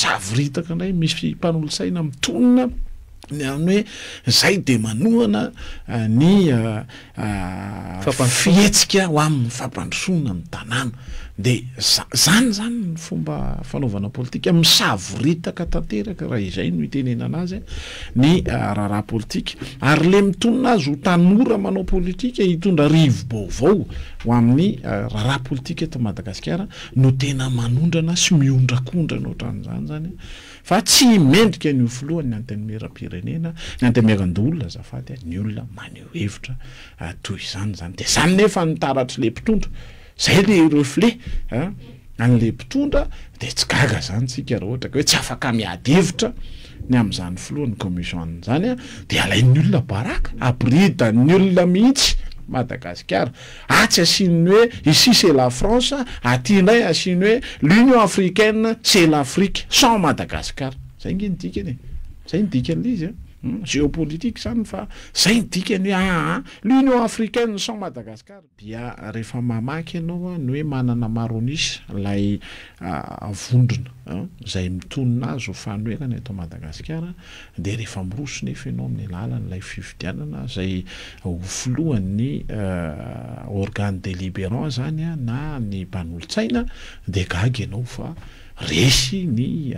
misavoritaka indray, misy mpanolotsaina mitonona ny amin'ny hoe zay de manohana ny fihetsika ho amin'ny fampandrosoana ny tanàna. De zany zany ny fomba fanaovana politika, misavoritaka tanteraka raha izay no itenenana azy ny raharaha politika. Ary le mitonona azy ho tanora manao politika hitondra rivo-baovao ho amin'ny raharaha politika eto Madagasikara no tena manondrana sy miondrakondrana ohatran'izany zany fa tsy mendrika ny ho filohan'ny Antenimierampirenena, ny Antenimierandoholona azafady, ny olona maneho hevitra toy izany zany. De zany nefa ny taratr'le mpitondra, zay le reflet an'le mpitondra, de tsy gaga zany tsika raha ohatra ka hoe tsy afaka miady hevitra ny amin'izany filohan'ny commission zany, de alain'ny olona baraka, aboridan'ny olona mihitsy Madagasikara. Atsy asiany hoe ici c'est la France, aty indray asiany hoe l'Union africaine c'est l'Afrique sans Madagascar. Zay nge ny dikany e, zay ny dikan'le izy a, géopolitique zany fa zay ny dikany hoe aa l'Union africaine sans Madagascar. Dia rehefa mamaky ianao ny hoe manana maro an'isa ilay vondrona izay mitonona azy ho fanoherana eto Madagasikara dia rehefa miroso nefa ianao amin'ny alalan'ilay fifidianana izay ho filohan'ny organe délibérant zany na ny mpanolotsaina dia gaga ianao fa resy ny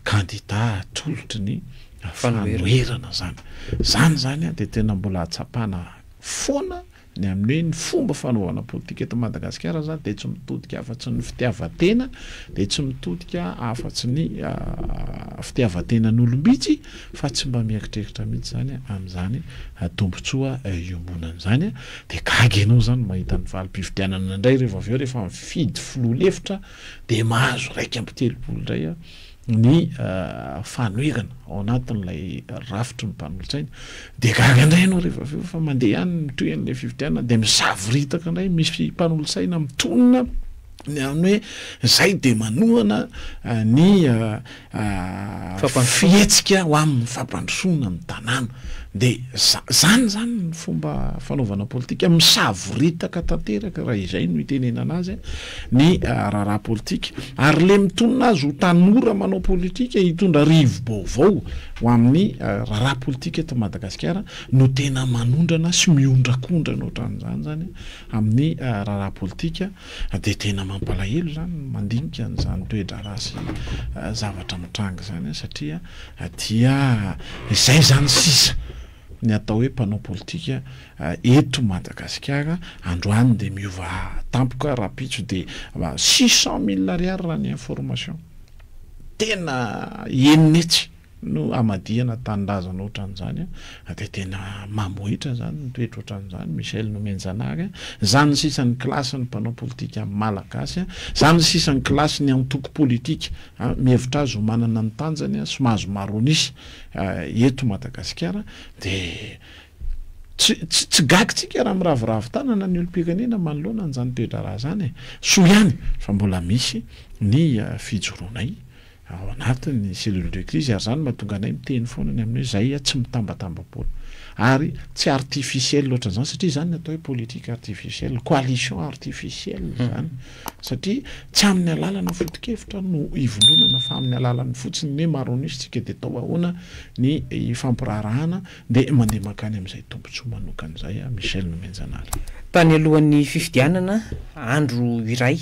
kandida atolotry ny fanoherana zany. Zany zany dia tena mbola ahatsapana foana ny amin'ny hoe ny fomba fanaovana politika eto Madagasikara zany dia tsy mitodika afa-tsy ny fitiavan-tena, dia tsy mitodika afa-tsy ny fitiavan-tenan'olom-bitsy fa tsy mba mieritreritra mihitsy zany amin'izany tombontsoa iombonana izany. Dia gaga ianao zany mahita ny valim-pifidianana indray rehefa avy eo, rehefa mifidy filoha lefitra dia mahazo 31 indray ny fanoherana ao anatin'ilay rafitry ny mpanolotsaina. Dia gaga indray ianao rehefa avy eo fa mandeha ihany mitohy an'ilay fifidianana dia misavoritaka indray, misy mpanolotsaina mitonona ny amin'ny hoe zay dia manohana ny fihetsika ho amin'ny fampandrosoana ny tanàna. Dia zany zany ny fomba fanaovana politika, misavoritaka tanteraka raha izay no itenenana azy ny raharaha politika. Ary le mitonona azy ho tanora manao politika hitondra rivo-baovao ho amin'ny raharaha politika eto Madagasikara no tena manondrana sy miondrakondrana ohatran'izany zany amin'ny raharaha politika. Dia tena mampalahelo izany ny mandinika an'izany toe-draharaha sy zavatra mitranga izany satria dia izay izany sisa ny atao hoe mpanao politika eto Madagasikara. Androany dia miova tampoka, rahampitso dia 600 mille ariary raha ny information. Tena enina hetsy no hamadihana tanindrazana ohatran'izany a, dia tena mamohitra zany ny toetra ohatran'izany. Michel Nomenjanahary a, zany sisa ny kilasin'ny mpanao politika malagasy a, zany sisa ny kilasin'ny antoko politika mihevitra azy ho manana ny tanjany sy mahazo maro an'isa eto Madagasikara. Dia tsy gaga tsika raha miraviravy tanana ny olom-pirenena manoloana an'izany toe-draharaha zany e. Soa ihany fa mbola misy ny fijoroanay ao anatin'ny cellule de crise, ary zany mahatonga anay miteny foana ny amin'ny hoe zay tsy mitambatamba-poana ary tsy artificiel ohatran'izany, satria zany ny atao hoe politique artificielle, coalition artificielle zany, satria tsy amin'ny alalana foto-kevitra no ivondronana fa amin'ny alalany fotsiny ny hoe maro an'isa tsika dia atao ahoana ny ifampiraharahana dia mandeha mankany amin'izay tombontsoa manokana izay. Michel Nomenjanahary. Tany alohan'ny fifidianana, andro iray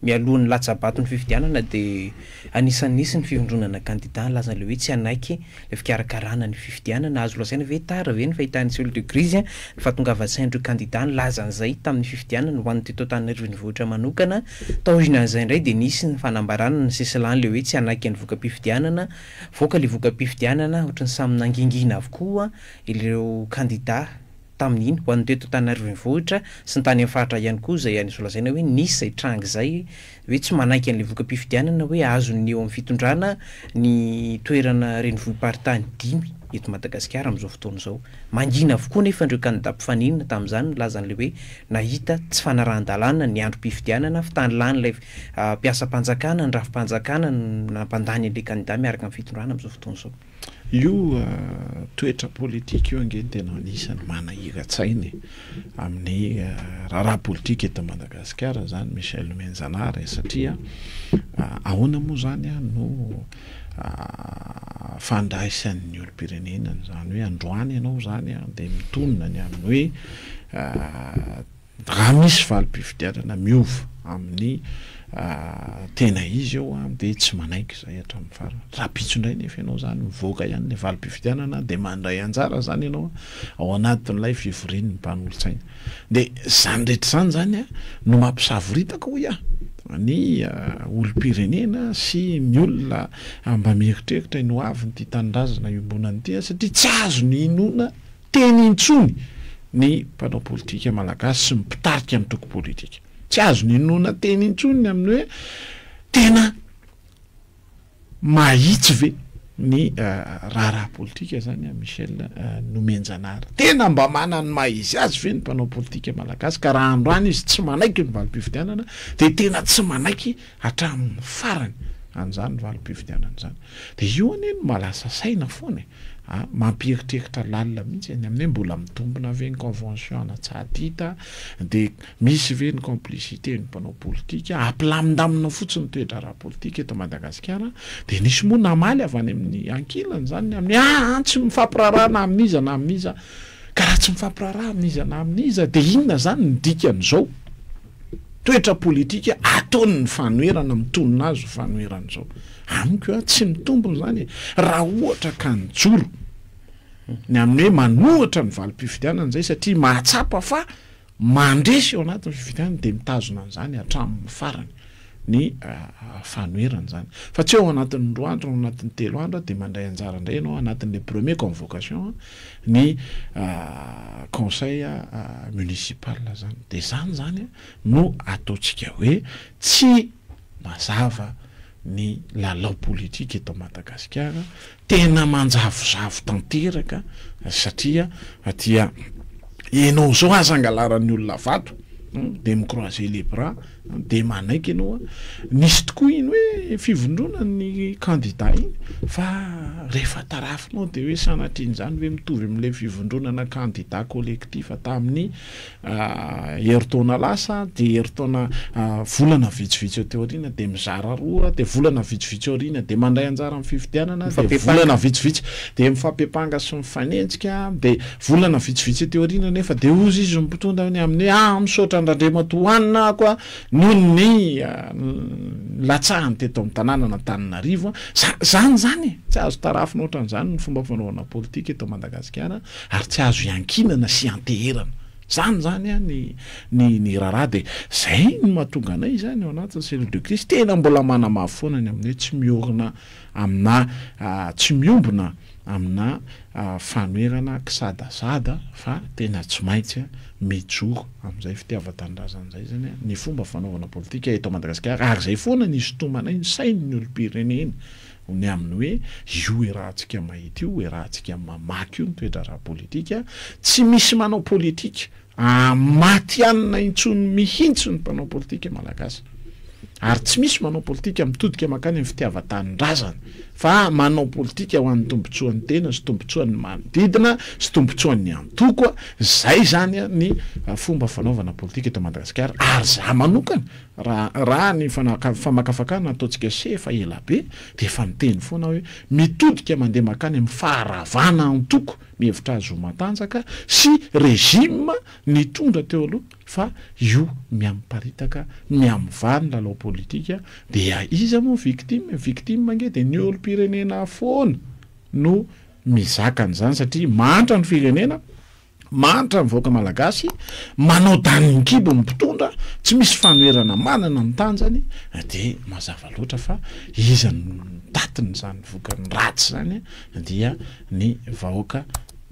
mialohan'ny latsa-bato ny fifidianana, dia anisan'ny nisy ny fivondronana kandida nilaza an'ilay hoe tsy hanaiky ilay fikarakarana ny fifidianana. Azo lazaina ve tara ve ny fahitan'ny cellule de crise ny fahatongavan-tsain'ireo kandida nilaza an'izay tamin'ny fifidianana ho an'ny teto Antananarivo Renivohitra manokana? Taorian'izay indray dia nisy ny fanambarana ny sesilany ilay hoe tsy hanaiky ny voka-pifidianana. Voaka ilay voka-pifidianana, ohatran'ny samy nangingina avokoa ireo kandida tamin'iny ho an'ny teto Antananarivo Renivohitra sy ny tany amin'ny faritra ihany koa, izay azo lazaina hoe nisy izay tranga izay hoe tsy manaiky an'ilay voka-pifidianana hoe azon'ny eo amin'ny fitondrana ny toerana renivohi-paritany dimy eto Madagasikara amin'izao fotoana izao. Mangina avokoa nefa ireo kandida mpifaninana tamin'izany nilaza an'ilay hoe nahita tsy fanarahan-dalàna ny androm-pifidianana, fitanilan'ilay mpiasam-panjakana, ny rafi-panjakana no nampandany an'ilay kandida miaraka amin'ny fitondrana amin'izao fotoana izao. Io toetra politika io ange no tena anisan'ny manahira-tsaina e, amin'ny raharaha politika eto Madagasikara izany Michel Nomenjanahary e. satria ahoana moa izany no fandraisan'ny olom-pirenena an'izany hoe androany ianao izany dia mitonona ny amin'ny hoe Raha misy valim-pifidianana miova amin'ny tena izy eo dia tsy manaiky izahay hatramin'ny farany. Rahampitso indray nefa ianao izany mivoaka ihany ilay valim-pifidianana dia mandray anjara izany ianao ao anatin'ilay fivorian'ny mpanolotsaina. Dia izany rehetra izany izany no mampisavoritaka hoy aho ny olom-pirenena sy ny olona mba mieritreritra ny hoavin'ity tanindrazana iombonana ity satria tsy azony inoana teny intsony ny mpanao politika malagasy sy ny mpitarika ny antoko politika. Tsy azo ninoana teny intsony ny amin'ny hoe tena mahitsy ve ny raharaha politika zany Michel Nomenjanahary. Tena mba manana ny maha izy azy ve ny mpanao politika malagasy ka raha androany izy tsy manaiky ny valim-pifidianana dia tena tsy manaiky hatramin'ny farany an'izany valim-pifidianana izany. Dia io anie no mahalasa saina foana e! A, mampieritreritra lalina mihitsy ny amin'ny hoe mbola mitombina ve ny convention an'Antsahadinta, dia misy ve ny complicité ny mpanao politika, ampilamindamina fotsiny ny toe-draharaha politika eto Madagasikara, dia nisy moa namaly avy any amin'ny ankilany izany ny amin'ny hoe aa tsy mifampiraharaha na amin'iza na amin'iza, ka raha tsy mifampiraharaha amin'iza na amin'iza dia inona izany ny dikan'izao toetra politika ataon'ny fanoherana mitonona azy ho fanoherana izao? Amiko a, tsy mitombina izany e! Raha ohatra ka nijoro ny amin'ny hoe manohitra ny valim-pifidianana izay satria mahatsapa fa mandresy eo anatin'ny fifidianana dia mitazona an'izany hatramin'ny farany ny fanoherana izany. Fa tsy ao anatin'ny roa andro na ao anatin'ny telo andro dia mandray anjara indray ianao anatin'ilay premier convocation ny conseil municipal izany. Dia izany izany no ataontsika hoe tsy mazava ny lalao politika eto Madagasikara, tena manjavozavo tanteraka satria dia enao zao aza angalaran'ny olona vato dia mi-croiser les bras dia manaiky enao, nisy tokoa iny hoe fivondronan'ny kandida iny fa rehefa tarafinao dia hoe sanatrian'izany ve mitovy amin'ilay fivondronana kandida collectif tamin'ny Herintaona lasa dia herintaona volana vitsivitsy aty aoriana dia mizara roa dia volana vitsivitsy aoriana dia mandray anjara amin'ny fifidianana dia volana vitsivitsy dia mifampiampanga sy mifanenjika dia volana vitsivitsy aty aoriana nefa dia hozy izy ny mpitondra ny amin'ny hoe ah misaotra an-dRandriamatoa Anona ako a noho ny nilatsahany teto amin'ny tanànan'Antananarivo zany zany e tsy azo tarafina ohatran'izany ny fomba fanaovana politika eto Madagasikara ary tsy azo iankinana sy ianteherana. Zany zany an ny ny ny raharaha dia zay no mahatonga anay zany ao anatin'ny cellule de crise tena mbola manamafy foana ny amin'ny hoe tsy miorina aminà tsy miombona aminà fanoherana kisadasada fa tena tsy maintsy mijoro amin'izay fitiavan-tanindrazana izay zany ny fomba fanaovana politika eto Madagasikara ary zay foana ny isintomanay ny sain'ny olom-pirenena Ny amin'ny hoe io iarahantsika mahita io, iarahantsika mamaky io ny toe-draharaha politika, tsy misy manao politika matihanina intsony mihitsy ny mpanao politika malagasy. Ary tsy misy manao politika mitodika mankany amin'ny fitiavan-tanindrazana fa manao politika ho an'ny tombontsoan'ny tena sy tombontsoan'ny manodidina sy tombontsoan'ny antoko. Izay izany ny fomba fanaovana politika eto Madagasikara ary izaho manokana Raha raha ny famakafakana ataontsika se efa ela be dia efa niteny foana aho hoe mitodika mandeha makany amin'ny faharavana antoko mihevitra azy ho matanjaka sy régime nitondra teo aloha fa io mihamiparitaka mihamivaha ny lalao politika dia iza moa victime? Victime ange dia ny olom-pirenena foana no mizaka an'izany satria mahantra ny firenena Mahantra ny vahoaka malagasy, manao danin'ny kibo ny mpitondra, tsy misy fanoherana manana ny tanjany, dia mazava loatra fa iza no datin'izany vokany ratsy izany dia ny vahoaka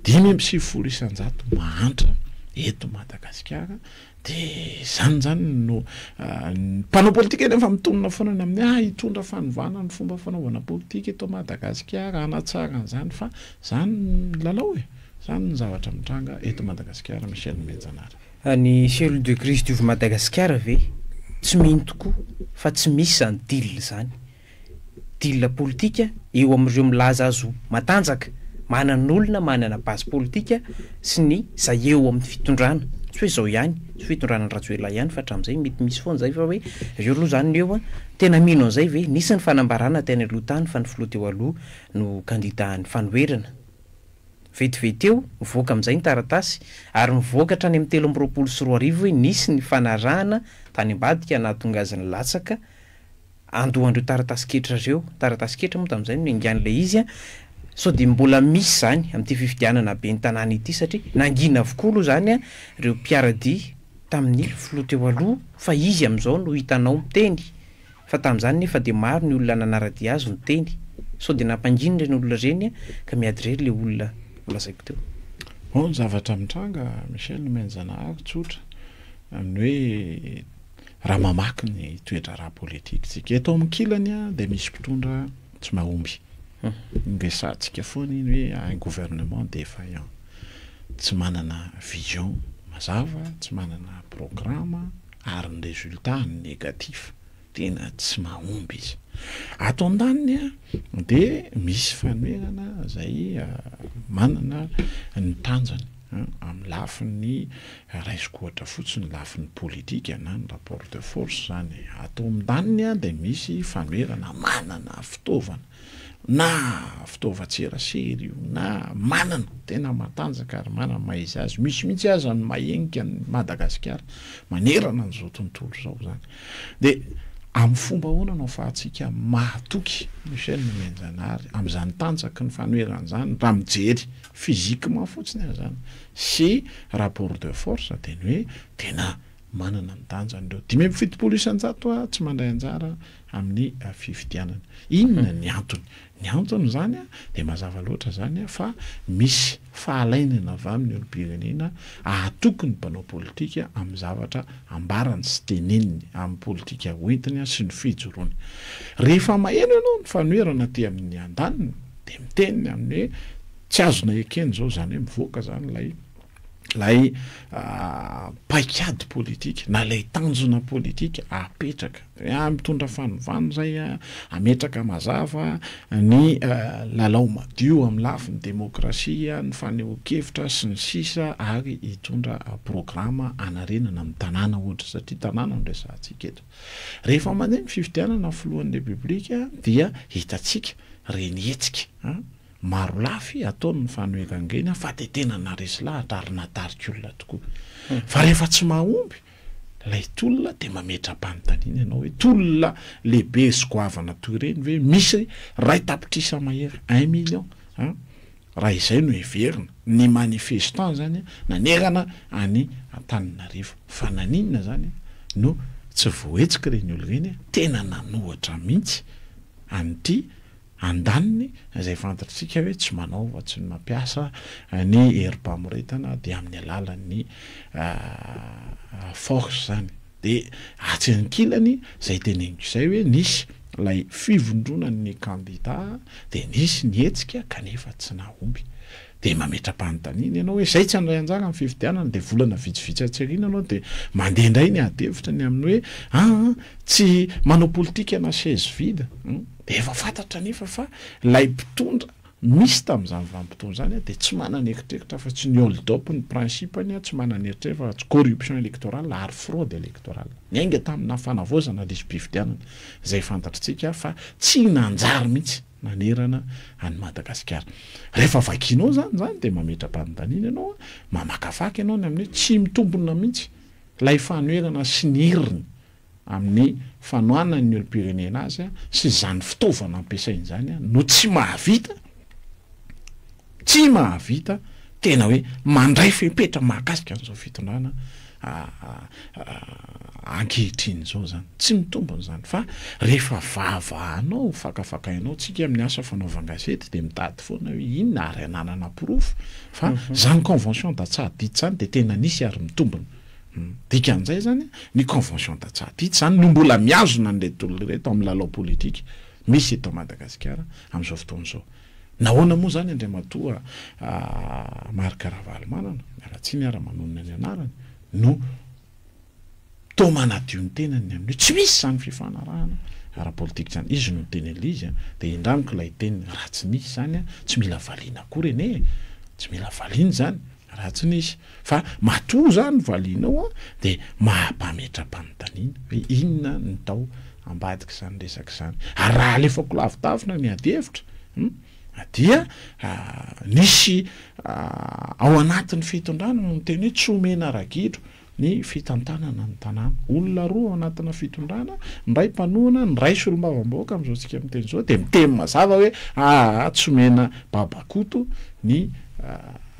95% mahantra eto Madagasikara, dia izany izany no ny mpanao politika nefa mitonona foana ny amin'ny ah hitondra fanovana ny fomba fanaovana politika eto Madagasikara, hanatsara an'izany fa izany ny lalao e. Zany ny zavatra mitranga eto Madagasikara Michel Nomenjanahary. Ny cellule de crise du Madagasikara ve tsy mino tokoa fa tsy misy izany deal izany? Deal politika eo amin'ireo milaza azy ho matanjaka, manana olona, manana base politika sy ny izay eo amin'ny fitondrana. Tsy hoe izao ihany, tsy hoe hitondrana an'i Rajoelina ihany fa hatramin'izay mety misy foana izay fa hoe ireo aloha izany ny eo an! Tena mino an'izay ve? Nisy ny fanambarana tany aloha tany fa ny filoha teo aloha no kandida-n'ny fanoherana. Vetivety eo, mivoaka amin'izay ny taratasy ary mivoaka hatrany amin'ny 2023 hoe nisy ny fanarahana tany ambadika nahatonga azy nilatsaka andohan'ireo taratasin-ketra ireo. Taratasin-ketra moa tamin'izay no niaingan'ilay izy an! Sao dia mbola misy izany amin'ity fifidianana ben'ny tanàna ity satria nangina avokoa aloha izany an ireo mpiara-dia tamin'ny filoha teo aloha fa izy amin'izao no hitanao miteny fa tamin'izany nefa dia maro ny olona nanara-dia azy niteny. Sao dia nampangina ireny olona ireny ka miady irery ilay olona nolazaiko teo. Bon, ny zavatra mitranga Michel Nomenjanahary tsotra amin'ny hoe Raha mamaky ny toe-draharaha politika isika, eto amin'ny ankilany dia misy mpitondra tsy mahomby. Resahantsika foana iny hoe un gouvernement défaillant. Tsy manana vision mazava, tsy manana programa ary ny résultat négatif. Tena tsy mahomby izy. Ato andaniny dia misy fanoherana izay manana ny tanjany. Amin'ny lafiny, raisiko ohatra fotsiny, lafiny politika na ny rapport de force izany, ato amindaniny dia misy fanoherana manana fitaovana na fitaovan-tserasera io na manana, tena matanjaka ary manana ny maha izy azy, misy mihitsy aza ny mahenika an'i Madagasikara manerana an'izao tontolo izao izany. Dia amin'ny fomba ahoana no ahafahantsika mahatoky Michel Nomenjanahary amin'izany tanjaky ny fanoherana izany raha mijery Physiquement fotsiny aza zany sy rapport de force dia ny hoe tena manana ny tanjany ireo. 75% a tsy mandray anjara amin'ny fifidianana. Inona ny antony? Ny antony izany dia mazava loatra izany fa misy fahalainana avy amin'ny olom-pirenena ahatoky ny mpanao politika amin'ny zavatra ambarany sy teneniny, amin'ny politika hoentiny sy ny fijoroany. Rehefa maheno ianao ny fanoherana aty amin'ny andaniny dia miteny ny amin'ny hoe Tsy azonay ekena izao izany hoe mivoaka izany ilay ilay paikady politika na ilay tanjona politika apetraka hoe ah mitondra fanovana izay ah, ametraka mazava ny lalao madio amin'ny lafiny demokrasia, ny fanehoan-kevitra sy ny sisa ary hitondra programa hanarenana ny tanàna ohatra satria tanàna no resahantsika eto. Rehefa mandeha ny fifidianana filohan'ny Repoblika dia hitantsika ireny hetsika Marolafy ataony ny fanoherangena fa dia tena naresy lahatra ary natarika olona tokoa. Fa rehefa tsy mahomby ilay tolona dia mametra-panontaniana ianao hoe tolona lehibe sy goavana toy ireny ve misy 1 tapitrisa mahery, un million an, raha izay no heverina, ny manifestant izany nanerana an'i Antananarivo. Fa naninona izany no tsy voahetsika ireny olona ireny, tena nanohatra mihitsy an'ity Andaniny, izay fantatsika hoe tsy manao fa tsy mampiasa ny herim-pamoretana dia amin'ny alalan'ny force izany. Dia atsy ankilany, izay teneniko izay hoe nisy ilay fivondronan'ny kandida dia nisy ny hetsika kanefa tsy nahomby. Dia mametra-panontaniana ianao hoe izay tsy handray anjara amin'ny fifidianana dia volana vitsivitsy atsy aoriana ianao dia mandeha indray ny ady hevitra ny amin'ny hoe aa tsy manao politika na chaise vide. Dia efa fantatra anefa fa ilay mpitondra misy tamin'izany vanim-potoana izany dia tsy manana eritreritra afa-tsy ny hold up ny principe-ny, tsy manana eritreritra afa-tsy corruption électorale ary fraude électorale. Niainga tamina fanavaozana lisi-pifidianana izay fantatritsika fa tsy nanjary mihitsy nanerana an'i Madagasikara. Rehefa vakianao izany izany dia mametra-panontaniana ianao, mamakafaka ianao ny amin'ny hoe tsy mitombina mihitsy ilay fanoherana sy ny heriny amin'ny fanohanan'ny olom-pirenena azy sy izany fitaovana ampiasainy izany no tsy mahavita, tsy mahavita tena hoe mandray fepetra mahakasika an'izao fitondrana ankehitriny izao izany. Tsy mitombina izany fa rehefa vahavahanao, fakafakainao, tsika amin'ny asa fanaovan-gazety dia mitady foana hoe inona ary ananana porofo fa izany convention d'Antsahadinta izany dia tena nisy ary mitombina. Dikan'izay izany, ny convention d'Antsahadinta izany no mbola mihazona an'ireto olona ireto amin'ny lalao politika misy eto Madagasikara amin'izao fotoana izao. Nahoana moa izany Andriamatoa Marc Ravalomanana, miala tsiny aho raha manonona ny anarany, no toa manadio ny tenany ny amin'ny hoe tsy misy izany fifanarahana ara-politika izany. Izy no niteny an'ilay izy, dia indramiko ilay teniny, raha tsy misy izany, tsy mila valiana akory anie e! Tsy mila valiana izany. Raha tsy nisy. Fa matoa zany valianao an, dia mahampametra-panontaniana hoe inona ny tao ambadik'izany resaka izany. Ary raha alefako lavidavina ny adihevitra, hum, dia nisy ao anatin'ny fitondrana no niteny hoe tsy omena ragidro ny fitantanana ny tanàna. Olona roa ao anatina fitondrana, ny iray mpanohana, ny iray solombavambahoaka amin'izao tsika miteny izao dia miteny mazava hoe aa tsy omena babakoto ny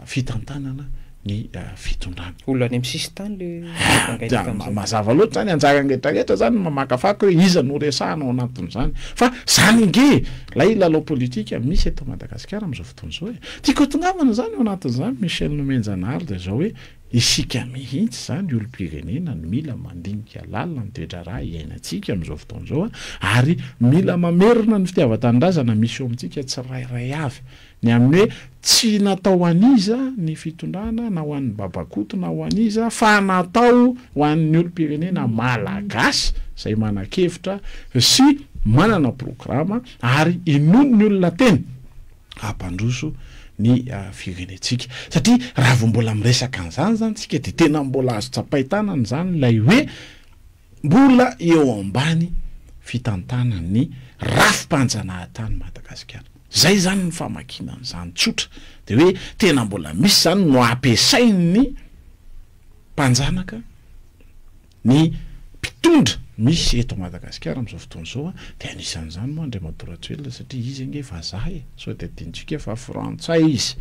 fitantanana ny fitondrana. Olona any amin'ny sisintany le vangaina tamin'izay. Mazava loatra zany, anjaran'ny rehetra rehetra zany ny mamakafaka hoe iza no resahana ao anatin'izany. Fa zany ange ilay lalao politika misy eto Madagasikara amin'izao fotoana izao e. Tiako hatongavana zany ao anatin'izany Michel Nomenjanahary dia izao hoe isika mihitsy zany olom-pirenena no mila mandinika lalina ny toe-draharaha iainantsika amin'izao fotoana izao ary mila mamerina ny fitiavan-tanindrazana misy eo amintsika tsirairay avy. Ny amin'ny hoe tsy natao ho an'iza ny fitondrana na ho an'ny babakoto na ho an'iza fa natao ho an'ny olom-pirenena malagasy izay manan-kevitra sy manana programa ary inoan'ny olona tena hampandroso ny firenentsika. Satria raha vao mbola miresaka an'izany izany isika dia tena mbola azo tsapain-tanana izany ilay hoe Mbola eo ambany fitantanan'ny rafi-panjanahantany Madagasikara. Zay zany ny famakiana an'izany tsotra. De hoe tena mbola misy zany no ampiasain'ny mpanjanaka ny mpitondra misy eto Madagasikara amin'izao fotoana izao a, de anisan'izany moa Andriamatoa Rajoelina satria izy ange vazaha e, sao de adinontsika fa frantsay izy,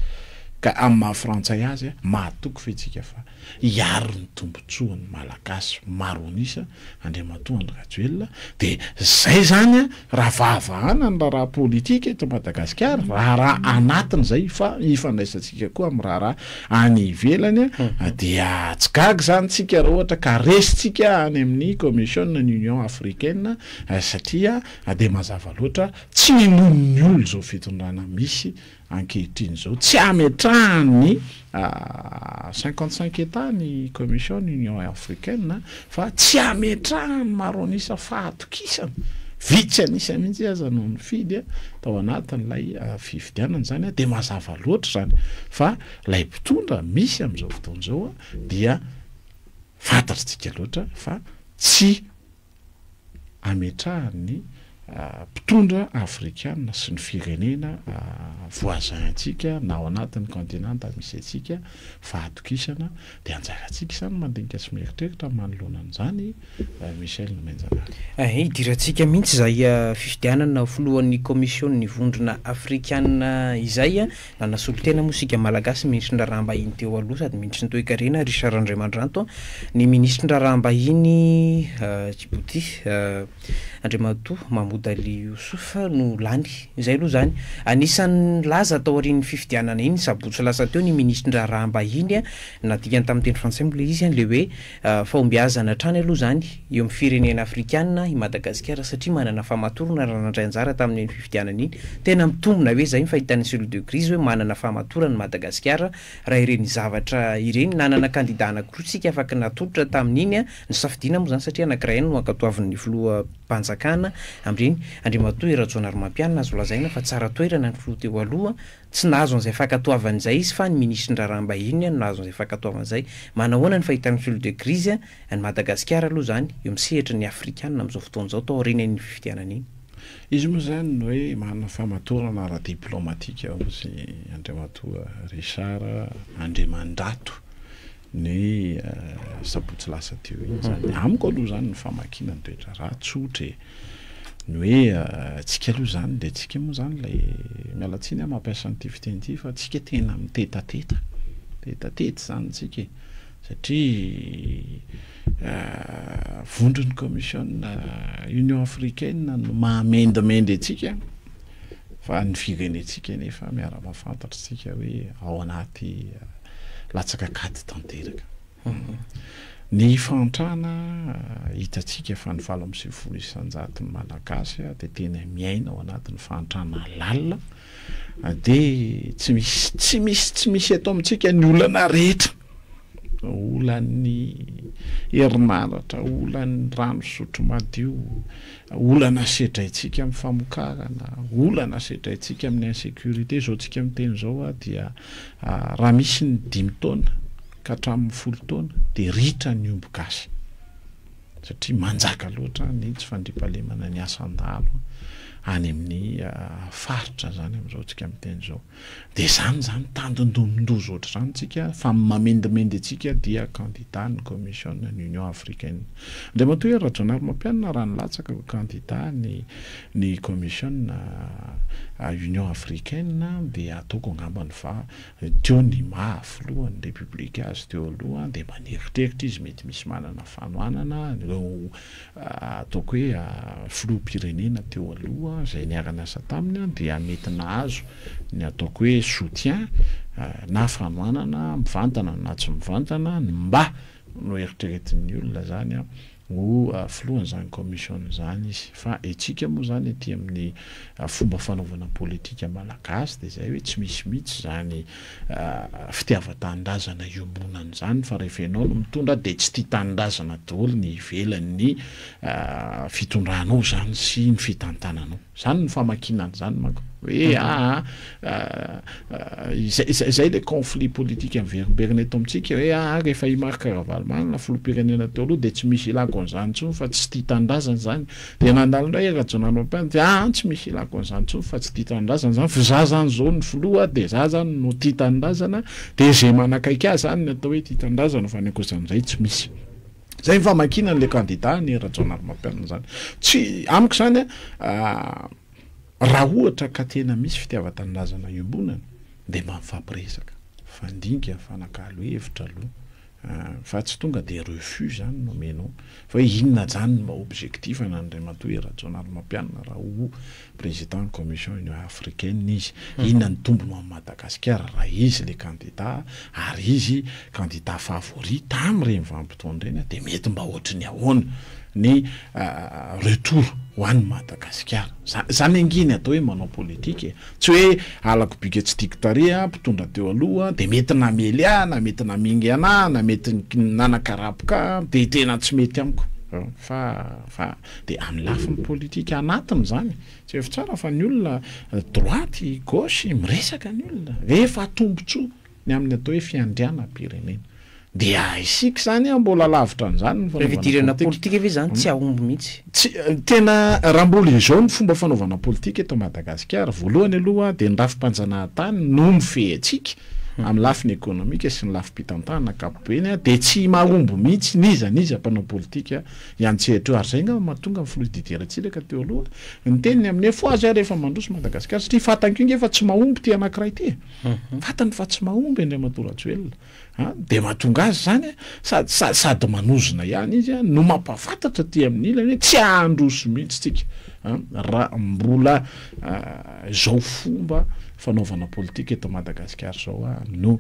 ka amin'ny maha frantsay azy a, mahatoky ve tsika fa hiaro ny tombotsoan'ny Malagasy maro an'isa Andriamatoa Andry Rajoelina dia zay zany a raha vahavahana ny raharaha politika eto Madagasikara, raharaha anatiny zay fa ifandraisantsika koa amin'ny raharaha any ivelany a dia tsy gaga zany tsika raha ohatra ka resintsika any amin'ny commission ny Union Africaine satria dia mazava loatra tsy inoan'ny olona izao fitondrana misy ankehitriny izao, tsy ametrahan'ny 55 Etats ny Commission ny Union Africaine fa tsy ametrahan'ny maro an'isa fahatokisana, vitsy an'isa mihitsy aza no nifidy tao anatin'ilay fifidianana izany dia mazava loatra izany fa ilay mpitondra misy amin'izao fotoana izao dia fantatr'tsika loatra fa tsy ametrahan'ny mpitondra afrikana sy ny firenena voisin antsika na ao anatin'ny continent misy antsika fahatokisana dia anjarantsika izany mandinika sy mieritreritra manoloana an'izany Michel Nomenjanahary. Hidirantsika mihitsy izay fifidianana ho filohan'ny kaomisionin'ny vondrona afrikana izay. Nanasolo tena moa isika Malagasy ny minisitry ny raharaham-bahiny teo aloha sady minisitry ny toekarena Richard Randriamandranto, ny minisitry ny raharaham-bahiny Djibouti Andriamatoa Mahmoud Ali Youssouf no lany. Izay aloha izany. Anisan'ny nilaza taorian'ny fifidianana iny sabotsy lasa teo ny minisitry ny raharaham-bahiny, nadikany tamin'ny teny frantsay moa ilay izy, ilay hoe Fahombiazana hatrany aloha izany eo amin'ny firenena afrikana i Madagasikara satria manana fahamatorana raha nandray anjara tamin'iny fifidianana iny. Tena mitombina ve izay ny fahitan'ny cellule de crise hoe manana fahamatorana i Madagasikara raha ireny zavatra ireny? Nanana kandida anankiroa isika afaka natolotra tamin'iny, nosafidiana moa izany satria anankiray ihany no ankatoavin'ny filoham-panjakana amin'ireny, Andriamatoa Hery Rajaonarimampianina, azo lazaina fa tsara toerana ny filoha teo aloha, Tsy nahazo an'izay fankatoavana izay izy fa ny minisitry ny raharaham-bahiny no nahazo an'izay fankatoavana izay. Manahoana ny fahitan'ny filoha de crise an'i Madagasikara aloha izany eo amin'ny sehatry ny afrikanina amin'izao fotoana izao tao aorian'iny fifidianana iny? Izy moa izany ny hoe manana famatorana ara-diplaomatika hozy Andriamatoa Richard Andriamandrato ny sabotsy lasa teo iny izany. Amiko aloha izany ny famakiana ny toe-draharaha tsotra e. Ny hoe tsika aloha izany dia tsika moa izany ilay, miala tsiny aho mampiasa an'ity fiteny ity fa tsika tena mitetateta, mitetateta izany tsika e. Satria vondron'ny commission union africaine no mahamendimendy antsika fa ny firenentsika anefa miara-mahafantatra tsika hoe ao anaty latsaka an-kady tanteraka. Ny fahantrana, hitantsika fa ny 98% ny Malagasy dia tena miaina ao anatin'ny fahantrana lalina, dia tsy misy tsy misy tsy misy eto amintsika ny olana rehetra. Olan'ny herinaratra, olan'ny rano fisotro madio, olana sedraintsika amin'ny famokarana, olana sedraintsika amin'ny insécurité. Izao tsika miteny izao dia raha misy ny dimy taona ka hatramin'ny folo taona dia ritra ny omby gasy satria manjaka loatra ny tsy fandriampahalemana ny asan-dahalo any amin'ny faritra izany amin'izao tsika miteny izao. Dia izany izany tandindomin-doza ohatr'izany tsika fa ny mamendimendy antsika dia candidat ny commission ny Union Africaine. Andriamatoa Hery Rajaonarimampianina raha nilatsaka ho candidat ny ny commission Union Africaine dia ataoko angambany fa teo ny maha filohan'ny République azy teo aloha dia mba nieritreritra izy mety misy manana fanohanana ireo ataoko hoe filoham-pirenena teo aloha izay niara-niasa taminy dia mety nahazo ny ataoko hoe soutien na fanohanana mivantana na tsy mivantana ny mba noeritreretin'ny olona izany ho filohan'izany commission izany izy. Fa etsika moa izany aty amin'ny fomba fanaovana politika malagasy dia izay hoe tsy misy mihitsy izany fitiavan-tanindrazana iombonana izany fa rehefa ianao no mitondra dia tsy tia tanindrazana daholo ny ivelan'ny fitondranao izany sy ny fitantananao. Izany ny famakiana an'izany manko hoe aa izay izay ilay conflit politique miverimberina eto amintsika hoe aa rehefa i Marc Ravalomanana filoham-pirenena teo aloha dia tsy misy ilako an'izany intsony fa tsy tia tanindrazana izany. Dia nandalo indray i Rajaonarimampianina dia aa tsy misy ilako an'izany intsony fa tsy tia tanindrazana izany fa za zany izao no filoha dia za zany no tia tanindrazana dia izay manakaiky ahy zany no atao hoe tia tanindrazana fa ny ankoatran'izay tsy misy. Izay ny famakiana an'ilay kandida ny Rajaonarimampianina izany. Tsy, amiko izany an, raha ohatra ka tena misy fitiavan-tanindrazana iombonana dia mba mifampiresaka, mifandinika, mifanakalo hevitra aloha Fa tsy tonga dia refus zany no omenao. Fa hoe inona zany no mba objectif an'Andriamatoa Hery Rajaonarimampianina raha ho président ny commission union africaine izy. Inona ny tombony ho an'i Madagasikara raha izy le candidat ary izy candidat favori tamin'ireny vanim-potoana ireny dia mety mba ohatry ny ahoana ny retour ho an'i Madagasikara. Zany ange ny atao hoe manao politika e. Tsy hoe halako bika tsy tiako tarehy aho, mpitondra teo aloha, dia mety namely ahy, na mety namingana ahy, na mety nanakarapoka ahy, dia tena tsy mety amiko. Fa, fa dia amin'ny lafiny politika anatiny izany, tsy efa tsara fa ny olona droite, gauche, miresaka ny olona, rehefa tombontsoa. Ny amin'ny atao hoe fiandrianam-pirenena. Dia isika izany an, mbola lavitra an'izany ny fanaovana Fidirana politika. Politika ve izany tsy hahomby mihitsy? Tsy, tena raha mbola izao ny fomba fanaovana politika eto Madagasikara, voalohany aloha dia ny rafi-panjanahantany no mifehy antsika amin'ny lafiny ekonomika sy ny lafim-pitantanana ankapobeny dia tsy mahomby mihitsy n'iza n'iza mpanao politika hiantsehatra eo. Ary izay angamba mahatonga ny filoha Didier Ratsiraka teo aloha niteny ny amin'ny hoe fohaza aho rehefa mandroso Madagasikara satria fantany koa ange fa tsy mahomby ity anankiray ity e. Fantany fa tsy mahomby Andriamatoa Rajoelina a, dia mahatonga azy izany a, sady sady sady manozona ihany izy a, no mampahafantatra aty amin'ny ilany hoe tsy hahandroso mihitsy tsika a, raha mbola izao fomba fanaovana politika eto Madagasikara izao a, no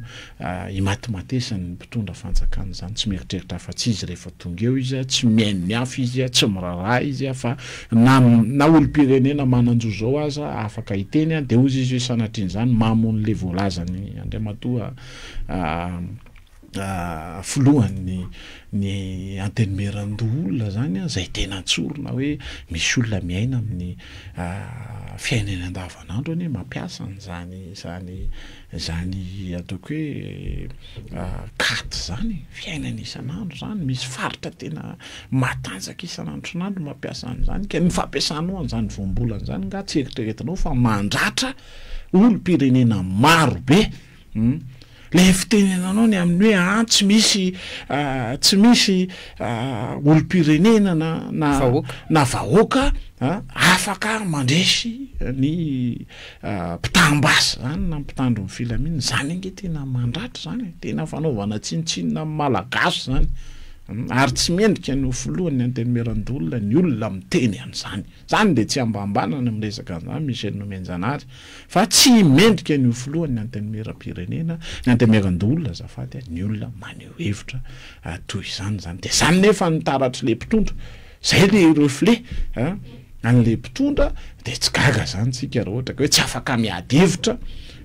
imatimatesan'ny mpitondra fanjakana izany, tsy mieritreritra afa-tsy izy rehefa tonga eo izy a, tsy mihaino ny hafa izy a, tsy miraharaha izy a, fa na na olom-pirenena manan-jo izao aza afaka hiteny a, dia hozy izy hoe sanatrian'izany mamon'le voalazan'i Andriamatoa filohan'ny ny Antenimierandoholona izany a, izay tena tsorina hoe misy olona miaina amin'ny fiainany andavanandro anie mampiasa an'izany izany Izany ataoko hoe cat izany e, fiainana isan'andro izany, misy faritra tena matanjaka isan'andro isan'andro mampiasa an'izany, ka ny fampiasanao an'izany voambolana izany nga tsy eritreretinao fa mandratra olom-pirenena maro be, hum, le fitenenanao ny amin'ny hoe an tsy misy tsy misy olom-pirenena na na na vahoaka afaka mandresy ny Mpitam-basy zany na mpitandro ny filaminana, zany ange tena mandratra zany e, tena fanaovana tsinontsinona amin'ny Malagasy zany, ary tsy mendrika ny ho filohan'ny Antenimierandoholona ny olona miteny an'izany, zany dia tsy ambambana ny miresaka an'izany Michel Nomenjanahary fa tsy mendrika ny ho filohan'ny Antenimierampirenena, ny Antenimierandoholona azafady a, ny olona maneho hevitra toy izany zany, dia zany nefa ny taratr'ilay mpitondra, zay le reflet a. an'ilay mpitondra, dia tsy gaga izany tsika raha ohatra ka hoe tsy afaka miady hevitra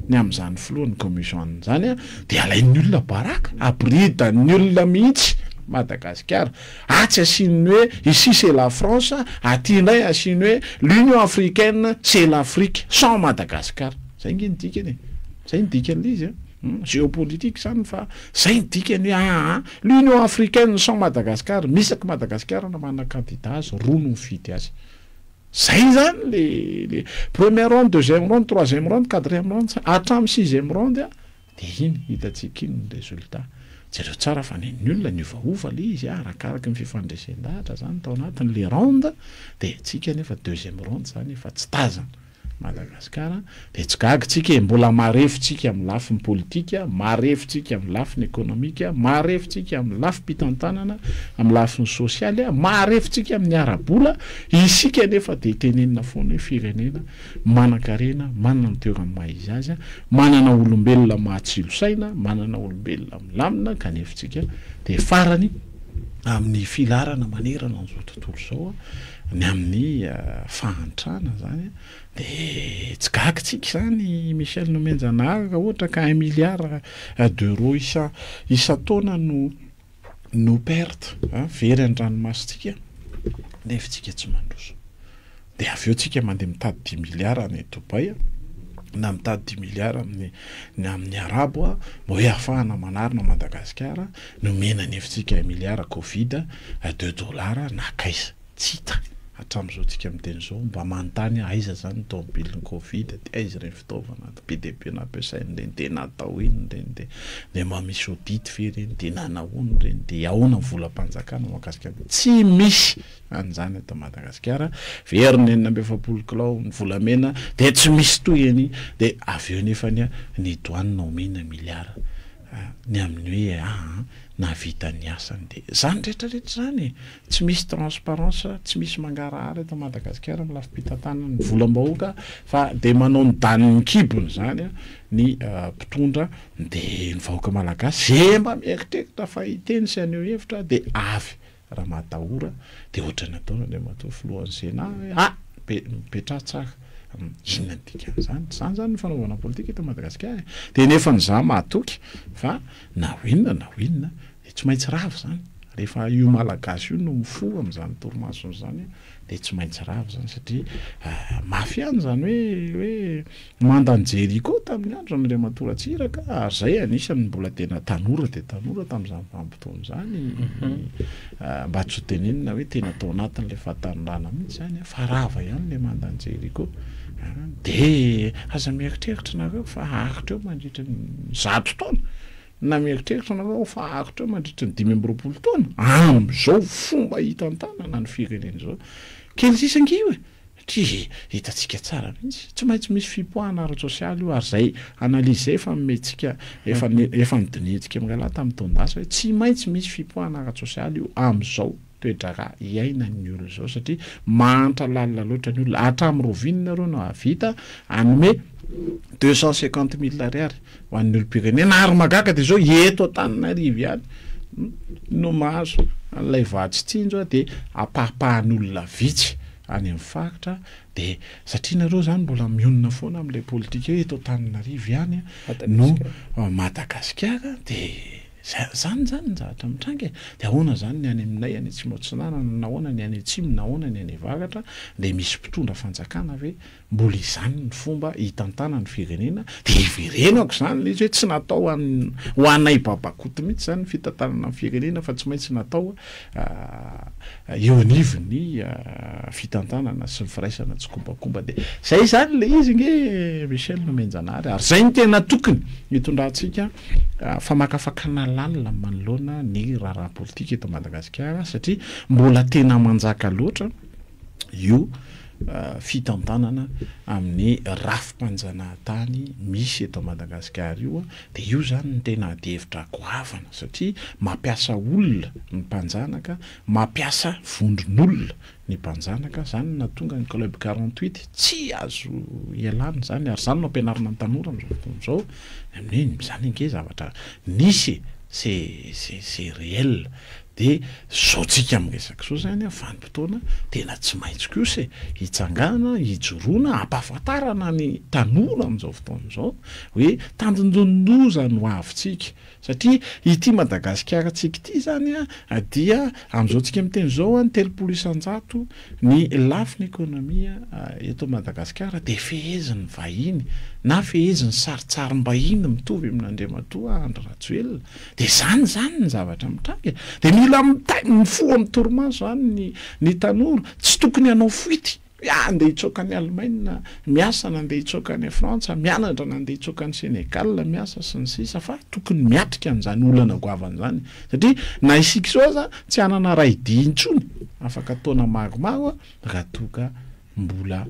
ny amin'izany filohan'ny commission izany dia alain'ny olona baraka, aboridan'ny olona mihitsy Madagasikara. Atsy asiany hoe ici c'est la France, aty indray asiany hoe l'Union africaine c'est l'Afrique sans Madagascar. Zay nge ny dikany e! Zay ny dikan'ilay izy an! Géopolitique zany fa zay ny dikany hoe aa l'Union africaine sans Madagascar, misaky Madagasikara na manana candidat azy, roa no mifidy azy. Zay zany le le première ronde, deuxième ronde, troisième ronde, quatrième ronde, hatramin'ny sixième ronde an, de iny hitantsika iny ny résultat. Jereo tsara fa nen'ny olona niovaova le izy an, arakaraky ny fifandresen-dahatra zany tao anatin'le ronde, de tsika nefa deuxième ronde zany efa tsy tazana. Madagasikara dia tsy gaga tsika e, mbola marefo tsika amin'ny lafiny politika, marefo tsika amin'ny lafiny ekonomika, marefo tsika amin'ny lafim-pitantanana, amin'ny lafiny sosialy, marefo tsika amin'ny ara-bola, isika anefa dia tenenina foana hoe firenena manan-karena, manana ny toerany maha izy azy, manana olombelona mahatsilo saina, manana olombelona milamina kanefa tsika dia farany amin'ny filaharana manerana an'izao tontolo izao. Ny amin'ny fahantrana zany de tsy gaga tsika zany Michel Nomenjanahary raha ohatra ka un milliard d'euros isa isan-taona no no perte very an-dranomasintsika nefa tsika tsy mandroso. De avy eo tsika mandeha mitady dix milliards any Dubaï na mitady dix milliards amin'ny ny amin'ny arabo mba hoe ahafahana manarina Madagasikara, nomena anefa tsika un milliard covid deux dollars nankaiza? Tsy hita hatramin'izao tsika miteny izao, mba manontany aho aiza zany ny tomobilin'ny covid de aiza ireny fitaovana be dia be nampiasaina ireny de natao inona ireny de de mba misy audit ve ireny de nanahoana ireny de ahoana ny volam-panjakana mahakasika an'izany? Tsy misy an'izany eto Madagasikara, very ny 46 kilao ny volamena de tsy misy tohiny de avy eo nefany ny douane omena milliard ny amin'ny hoe aa nahavita ny asany de zany rehetra rehetra zany e, tsy misy transparence, tsy misy mangarahara eto Madagasikara amin'ny lafim-pitantanana ny volam-bahoaka fa de manao ny danin'ny kibony zany ny mpitondra de ny vahoaka malagasy ze mba mieritreritra fa hiteny sy haneho hevitra de avy Raha matahora dia ohatran'ny ataon'Andriamatoa Filohan'ny Sénat hoe ah! Mipetraha tsara. Inona ny dikan'izany? Izany izany ny fanaovana politika eto Madagasikara e! Dia nefa ny izaho mahatoky fa na ho inona na ho inona dia tsy maintsy rava izany. Rehefa io Malagasy io no mifoha amin'izany torimasony izany dia tsy maintsy rava izany satria mafy ihany izany hoe hoe Mandan'i Jeriko tamin'ny andron' Andriamatoa Ratsiraka, ary izay anisan'ny mbola tena tanora dia tanora tamin'izany vanim-potoana izany, mba tsy ho tenenina hoe tena tao anatin'ilay fahatanorana mihitsy izany, fa rava ihany ilay mandan'i Jeriko. Dia aza mieritreritra nareo fa haharitra eo mandritra ny 100 taona, na mieritreritra nareo fa haharitra eo mandritra ny 25 taona, amin'izao fomba hitantanana ny firenena izao. Kely sisa ange io e! Satria hitantsika tsara mihitsy, tsy maintsy misy fipoahana ara-tsosialy io ary izay analyse izay efa nomentsika, efa efa nodinihintsika mirahalahy tamin'ny taon-dasa hoe tsy maintsy misy fipoahana ara-tsosialy io amin'izao toe-draharaha iainan'ny olona izao satria mahantra lalina loatra ny olona. Hatramin'ny rahoviana nareo no hahavita hanome 250 mille ariary ho an'ny olom-pirenena ary mahagaga dia izao eto Antananarivo ihany no mahazo an'ilay vatsy tsinjo dia ampahampahan'olona vitsy any amin'ny faritra dia satria nareo zany mbola mionona foana amin'ilay politika hoe eto Antananarivo ihany no Madagasikara dia zany zany ny zavatra mitranga e, dia ahoana zany ny any aminay any Atsimo Atsinanana, nahoana ny any Atsimo, nahoana ny any Avaratra, dia misy mpitondra fanjakana ve mbola izany ny fomba hitantana ny firenena, dia hiverenako izany ilay izy hoe tsy natao ho anay babakoto mihitsy izany ny fitantanana ny firenena fa tsy maintsy natao eo anivon'ny fitantanana sy ny firaisana tsikombakomba dia izay izany ilay izy nge Michel Nomenjanahary ary izay no tena tokony hitondrantsika famakafakana lalina manoloana ny raharaha politika eto Madagasikara satria mbola tena manjaka loatra io fitantanana amin'ny rafi-panjanahantany misy eto Madagasikara io dia io izany no tena adihevitra goavana satria mampiasa olona ny mpanjanaka, mampiasa vondron'olona ny mpanjanaka, izany no nahatonga ny club 48 tsy azo ialana izany ary izany no ampianarina ny tanora amin'izao fotoana izao, ny amin'ny hoe izany ange zavatra nisy e, c'est c'est c'est réel. De zao tsika miresaka zao zany an, vanim-potoana tena tsy maintsy kosa e, hitsangana, hijoroana, hampahafantarana ny tanora amin'izao fotoana izao hoe tandindonin-doza ny ho avintsika. Satria ity Madagasikara-tsika ity zany an, dia amin'izao tsika miteny izao an, 30% ny lafiny ekonomia eto Madagasikara dia fehezin'ny vahiny na fehezin'ny sarintsarim-bahiny mitovy amin'Andriamatoa Andry Rajoelina. Dia izany izany ny zavatra mitranga e. Dia mila mitay, mifoha amin'ny torimaso izany ny ny tanora, tsy tokony hanao fuite, hoe ah andeha hitsoaka any Allemagne miasa na andeha hitsoaka any Frantsa mianatra na andeha hitsoaka any Sénégal miasa sy ny sisa fa tokony miatrika an'izany olana goavana izany satria na isika izao aza tsy hanana ray dia intsony afaka taona maromaro raha toa ka mbola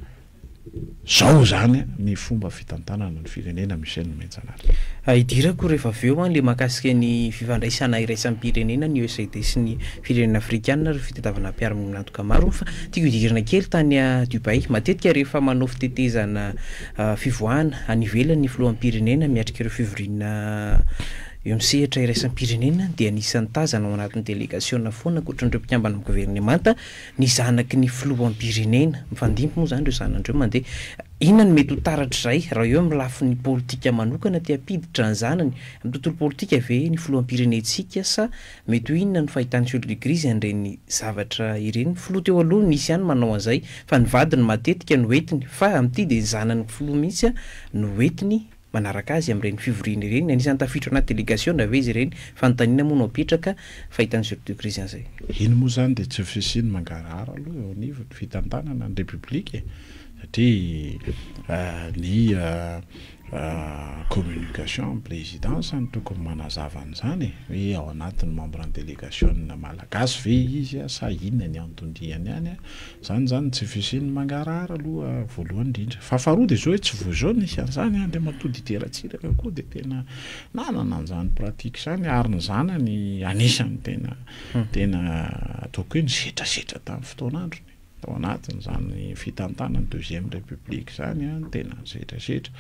Zao izany ny fomba fitantanana ny firenena Michel Nomenjanahary. Hidirako rehefa avy eo le mahakasika ny fifandraisana iraisam-pirenena, ny ECD sy ny firenena afrikana ary fitadiavana mpiara-miombon'antoka maro fa tiako hidirana kely tany Dubaï. Matetika rehefa manao fitetezana fivoahana any ivelany ny filoham-pirenena miatrika ireo fivoriana eo amin'ny sehatra iraisam-pirenena dia anisan'ny tazana ao anatin'ny delegasiona foana ankoatran'ireo mpikambana amin'ny governemanta Ny zanaky ny filoham-pirenena, mifandimby moa izany ireo zanany ireo mandeha. Inona no mety ho taratr'izay raha eo amin'ny lafiny politika manokana te hampiditra ny zanany amin'ny tontolo politika ve ny filoham-pirenentsika sa mety ho inona no fahitan'i Sur de Grise an'ireny zavatra ireny? Ny filoha teo aloha nisy ihany manao an'izay fa ny vadiny matetika no entiny fa amin'ity dia ny zanany filoha mihitsy no entiny manaraka azy amin'ireny fivoriana ireny, anisan'ny tafiditra ao anaty delegasiona ve izy ireny? Fanontaniana moa no apetraka fahitan'ny Sur de Grise an'izay. Iny moa izany dia tsy fisian'ny mangarahara aloha eo anivon'ny fitantanana ny Repoblika e! satria ny communication amin'ny présidence no tokony manazava an'izany e! hoe ao anatin'ny membre ny delegasiona malagasy ve izy sa inona ny anton-diany any? Zany zany tsy fisian'ny mangarahara aloha voalohany indrindra. Fa faharoa dia zao hoe tsy vao izao nisy an'izany an, Andriamatoa Didier Ratsiraka koa dia tena nanana an'izany pratique izany ary ny zanany anisan'ny tena tena ataoko hoe nisetrasetra tamin'ny fotoan'androny tao anatin'izany fitantanan'ny deuxième république izany an, tena nisetrasetra.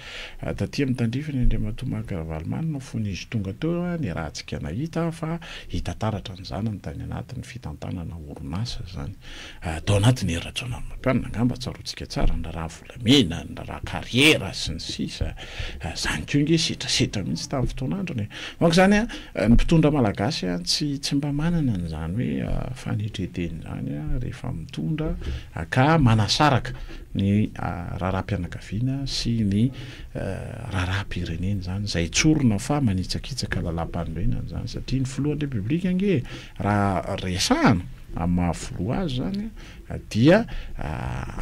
Taty amin'ny tandrifiny Andriamatoa Marc Ravalomanana fony izy tonga teo an, niarahantsika nahita fa hita taratra ny zanany tany anatin'ny fitantanana orinasa izany. Tao anatin'i Hery Rajaonarimampianina angamba tsaroantsika tsara ny raharaha volamena, ny raharaha kariera sy ny sisa Izany koa ange setrasetra mihitsy tamin'ny fotoan'androny e. Donc izany an, ny mpitondra malagasy an tsy tsy mba manana an'izany hoe fanetren-tena izany an rehefa mitondra ka manasaraka ny raharaham-pianakaviana sy ny raharaham-pirenena izany, izay tsorina fa manitsakitsaka lalàmpanorenana izany satria ny filohan'ny Repoblika ange raha resahana amin'ny maha filoha azy izany dia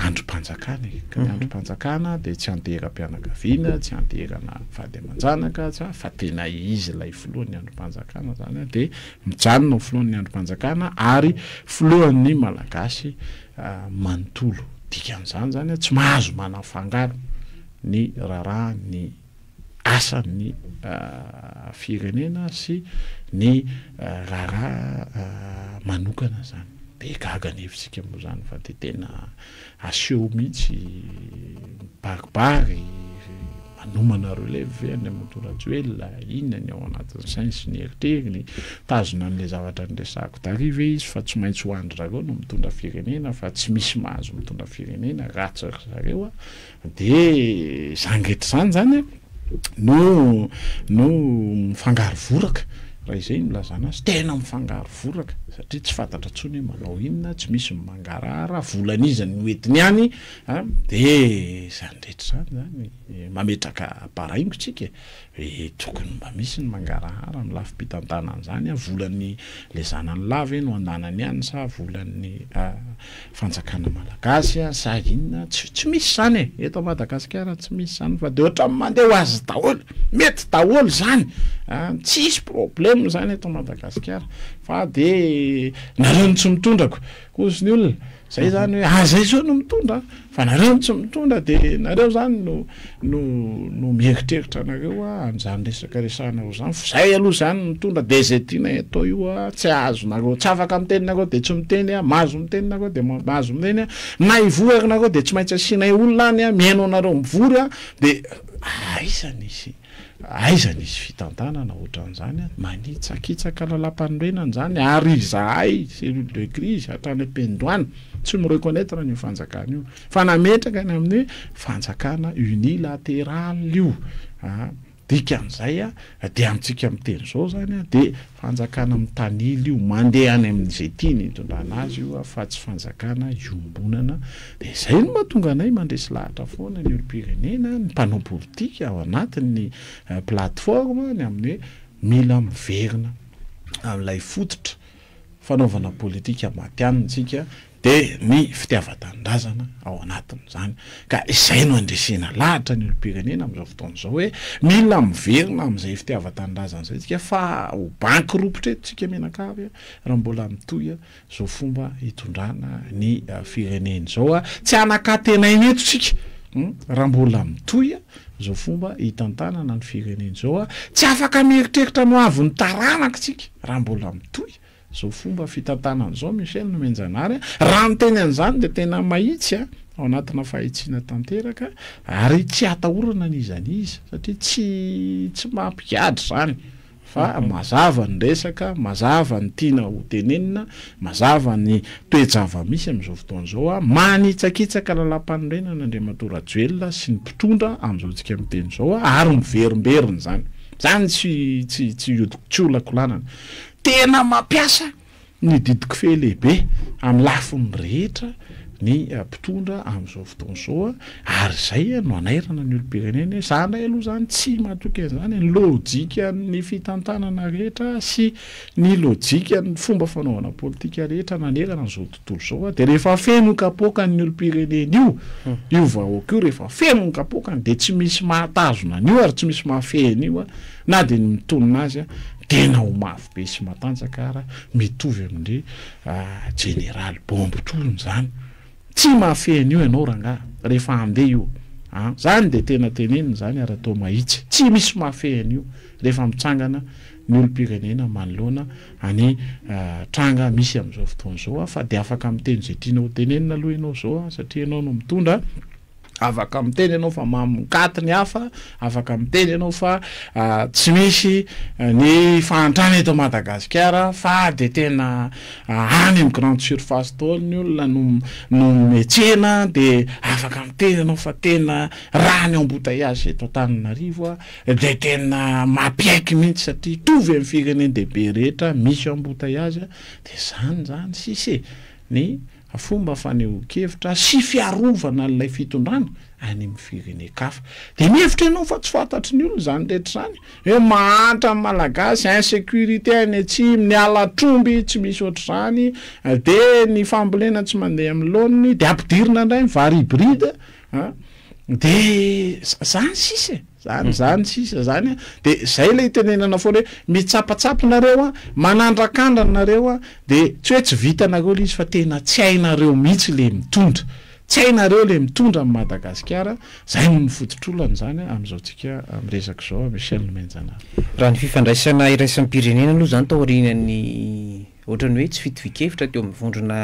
andrim-panjakana e, ka ny andrim-panjakana dia tsy anteheram-pianakaviana, tsy anteherana vady aman-janaka, tsy fa tena izy ilay filohan'ny andrim-panjakana izany dia mijanona ho filohan'ny andrim-panjakana ary filohan'ny Malagasy manontolo, dikan'izany izany tsy mahazo manafangaro ny raharahan'ny asan'ny firenena sy ny raharaha manokana izany. Dia gaga anefa isika moa izany fa dia tena aseho mihitsy mibaribary, manomana relève ve Andriamatoa Rajoelina, inona ny ao anatin'ny sainy sy ny eritreriny, mitazona an'ilay zavatra niresahako tary ve izy fa tsy maintsy ho an-dry zareo no mitondra firenena fa tsy misy mahazo mitondra firenena raha tsy ry zareo. Dia izany rehetra izany izany no no mifangaro voraka, raha izay no ilazana azy, tena mifangaro voraka satria tsy fantatra intsony hoe manao inona, tsy misy ny mangarahara, volan'iza no entiny any an, dia izany rehetra izany izany mametraka baraingo tsika e. Hoe tokony mba misy ny mangarahara amin'ny lafim-pitantanana an'izany an, volan'ny le zanany lahy ve no andanany any sa volan'ny fanjakana malagasy an, sa inona, tsy tsy misy izany e, eto Madagasikara tsy misy izany fa de ohatran'ny mandeha ho azy daholo, mety daholo izany an, tsisy problème izany eto Madagasikara fa de nareo no tsy mitondra ko, hozy ny olona, zay zany hoe ah zay zao no mitondra an, fa nareo no tsy mitondra de nareo zany no no no mieritreritra anareo a an'izany resaka resahanareo zany fa zay aloha zany no mitondra de zay tianay atao io a tsy azonareo tsy afaka miteny nareo de tsy miteny a mahazo miteny nareo de mahazo miteny a na hivory ary nareo de tsy maintsy asianay olona any a mihaino anareo mivory a de. Aiza nisy aiza nisy fitantanana ohatran'izany an? Manitsakitsaka lalàmpanorenana izany ary izahay cellule de crise hatrany am-piandohana tsy mi-reconnaitre an'io fanjakana io fa nametraka ny amin'ny hoe fanjakana unilatéral io a. Dikan'izay dia amintsika miteny izao izany dia fanjakana mitanila io, mandeha any amin'izay tiany hitondrana azy io fa tsy fanjakana iombonana. Dia izay no mahatonga anay mandresy lahatra foana ny olom-pirenena, ny mpanao politika ao anatin'ny plateforme ny amin'ny hoe mila miverina amin'ilay fototra fanaovana politika matihanina isika Dia ny fitiavan-tanindrazana ao anatin'izany. Ka izay no andresena lahatra ny olom-pirenena amin'izao fotoana izao hoe mila miverina amin'izay fitiavan-tanindrazana izay isika fa ho banky ropotra eto isika mianakavy raha mbola mitohy izao fomba hitondrana ny firenena izao. Tsy hanan-katenaina eto isika raha mbola mitohy izao fomba hitantanana ny firenena izao. Tsy afaka mieritreritra ny hoavin'ny taranaka isika raha mbola mitohy Zao fomba fitantanana zao Michel Nomenjanahary a, raha miteny an'izany dia tena mahitsy a, ao anatina fahitsiana tanteraka ary tsy atahorana n'iza n'iza satria tsy tsy mampigadra izany fa mazava ny resaka, mazava ny tiana ho tenenina, mazava ny toe-java-misy amin'izao fotoana izao a, manitsakitsaka lalàmpanorenana Andriamatoa Rajoelina sy ny mpitondra amin'izao tsika miteny izao a, ary miverimberina izany, izany tsy tsy tsy tsy olakolanana. Tena mampiasa ny didikofehy lehibe amin'ny lafiny rehetra ny mpitondra amin'izao fotoana izao ary izay no hanairana ny olom-pirenena hoe za indray aloha izany tsy matoky an'izany, ny lojikan'ny fitantanana rehetra sy ny lojikan'ny fomba fanaovana politika rehetra nanerana an'izao tontolo izao dia rehefa feno kapoakan'ny olom-pirenena io, io vahoaka io rehefa feno ny kapoakany dia tsy misy mahatazona an'io ary tsy misy mahafehy an'io na dia ny mitonona azy Tena ho mafy be sy matanjaka ara mitovy amin-dry jeneraly bombe tolona izany. Tsy mahafehy an'io ianao rangaha rehefa handeha io an! Zany dia tena tenenina izany ary atao mahitsy. Tsy misy mahafehy an'io rehefa mitsangana ny olom-pirenena manoloana any tranga misy amin'izao fotoana izao fa dia afaka miteny izay tianao ho tenenina aloha ianao izao satria ianao no mitondra. Afaka miteny ianao fa mamokaty ny hafa, afaka miteny ianao fa tsy misy ny fahantrana eto Madagasikara fa dia tena any amin'ny grande surface daholo ny olona no no miantsena, dia afaka miteny ianao fa tena raha ny embouteillage eto Antananarivo dia tena mampiaiky mihitsy satria hitovy amin'ny firenen-dehibe rehetra misy embouteillage, dia izany izany sisa e! Ny fomba fanehoan-kevitra sy fiarovana an'ilay fitondrana any amin'ny firenen-kafa. Dia mihevitra ianao fa tsy fantatry ny olona izany rehetra izany? Hoe mahantra ny Malagasy, insécurité any atsimo, ny halatr'omby tsy misy ohatr'izany, dia ny fambolena tsy mandeha amin'ny laoniny, dia ampidirina indray ny vary hybride, an, dia zany sisa e! Zany zany sisa zany an, de zay le itenenana foana hoe mitsapatsapa nareo an, manandrakandrana nareo an, de tsy hoe tsy vitanareo le izy fa tena tsy hainareo mihitsy le mitondra, tsy hainareo le mitondra an'i Madagasikara, zay no fototr'olana zany amin'izao tsika miresaka izao Michel Nomenjanahary. Raha ny fifandraisana iraisam-pirenena aloha zany taorian'ny Ohatran'ny hoe tsy fitovian-kevitra teo amin'ny vondrona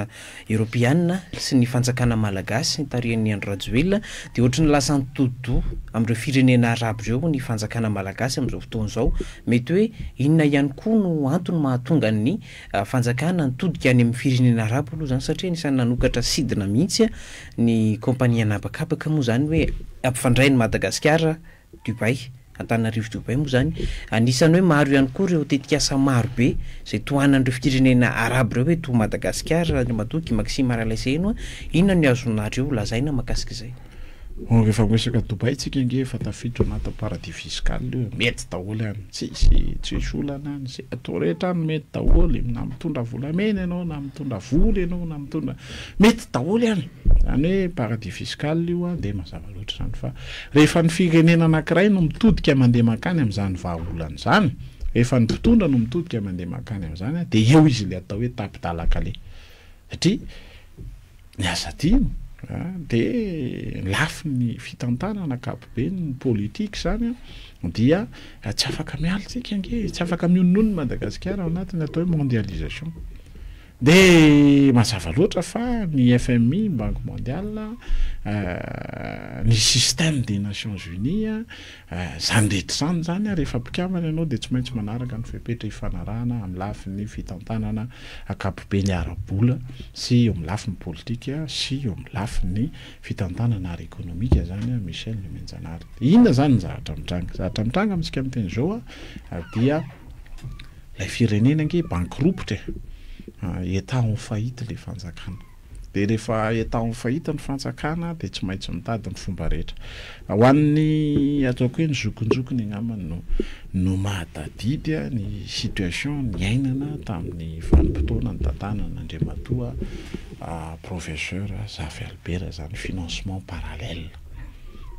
Eoropeana sy ny fanjakana malagasy notarihan'i Andry Rajoelina dia ohatran'ny lasa nitodi-doha amin'ireo firenena arabo ireo ny fanjakana malagasy amin'izao fotoana izao. Mety hoe inona ihany koa no antony mahatonga ny fanjakana nitodika any amin'ny firenena arabo aloha izany satria anisan'ny nanokatra sidina mihitsy ny kaompania an'habakabaka moa izany hoe hampifandray an'i Madagasikara Dubaï, Antananarivo Dubaï moa izany, anisan'ny hoe maro ihany koa ireo tetikasa maro be izay tohanan'ireo firenena arabo ireo eto Madagasikara, Andriamatoa Guy Maxime Ralaiseheno a, inona no azonareo lazaina mahakasika izay? Bon rehefa miresaka Dubaï tsika ange efa tafiditra ao anatin'ny paradis fiscal io e, mety daholo any, tsisy tsisy olana any, ze atao rehetra any mety daholo, na mitondra volamena ianao na mitondra vola ianao na mitondra, mety daholo any. Izany hoe paradis fiscal io an, dia mazava loatra izany fa rehefa ny firenena anankiray no mitodika mandeha mankany amin'izany vahaolana izany, rehefa ny mpitondra no mitodika mandeha mankany amin'izany an, dia eo izy ilay atao hoe tapi-dalan-kaleha. Satria ny aza adino an, dia ny lafiny fitantanana ankapobeny, ny politika izany an, dia tsy afaka miala isika ange e, tsy afaka miononona i Madagasikara ao anatin'ny atao hoe mondialisation. De mazava loatra fa ny FMI, ny Banque Mondiale, ny système des Nations Unies, izany rehetra izany izany rehefa mpikambana ianao dia tsy maintsy manaraka ny fepetra ifanarahana amin'ny lafiny fitantanana ankapobeny ara-bola sy eo amin'ny lafiny politika sy eo amin'ny lafiny fitantanana ara-ekonomika izany Michel Nomenjanahary. Inona izany ny zavatra mitranga? Zavatra mitranga amintsika miteny izao dia Ilay firenena ange bankiropotra e! Etat en faillite ilay fanjakana. Dia rehefa etat en faillite ny fanjakana dia tsy maintsy mitady ny fomba rehetra. Ho an'ny ataoko hoe ny zokinjokiny angambany no no mahatadidy ny situation niainana tamin'ny vanim-potoana nitantanan'Andriamatoa Professeur Zafy Albert izany financement parallèle.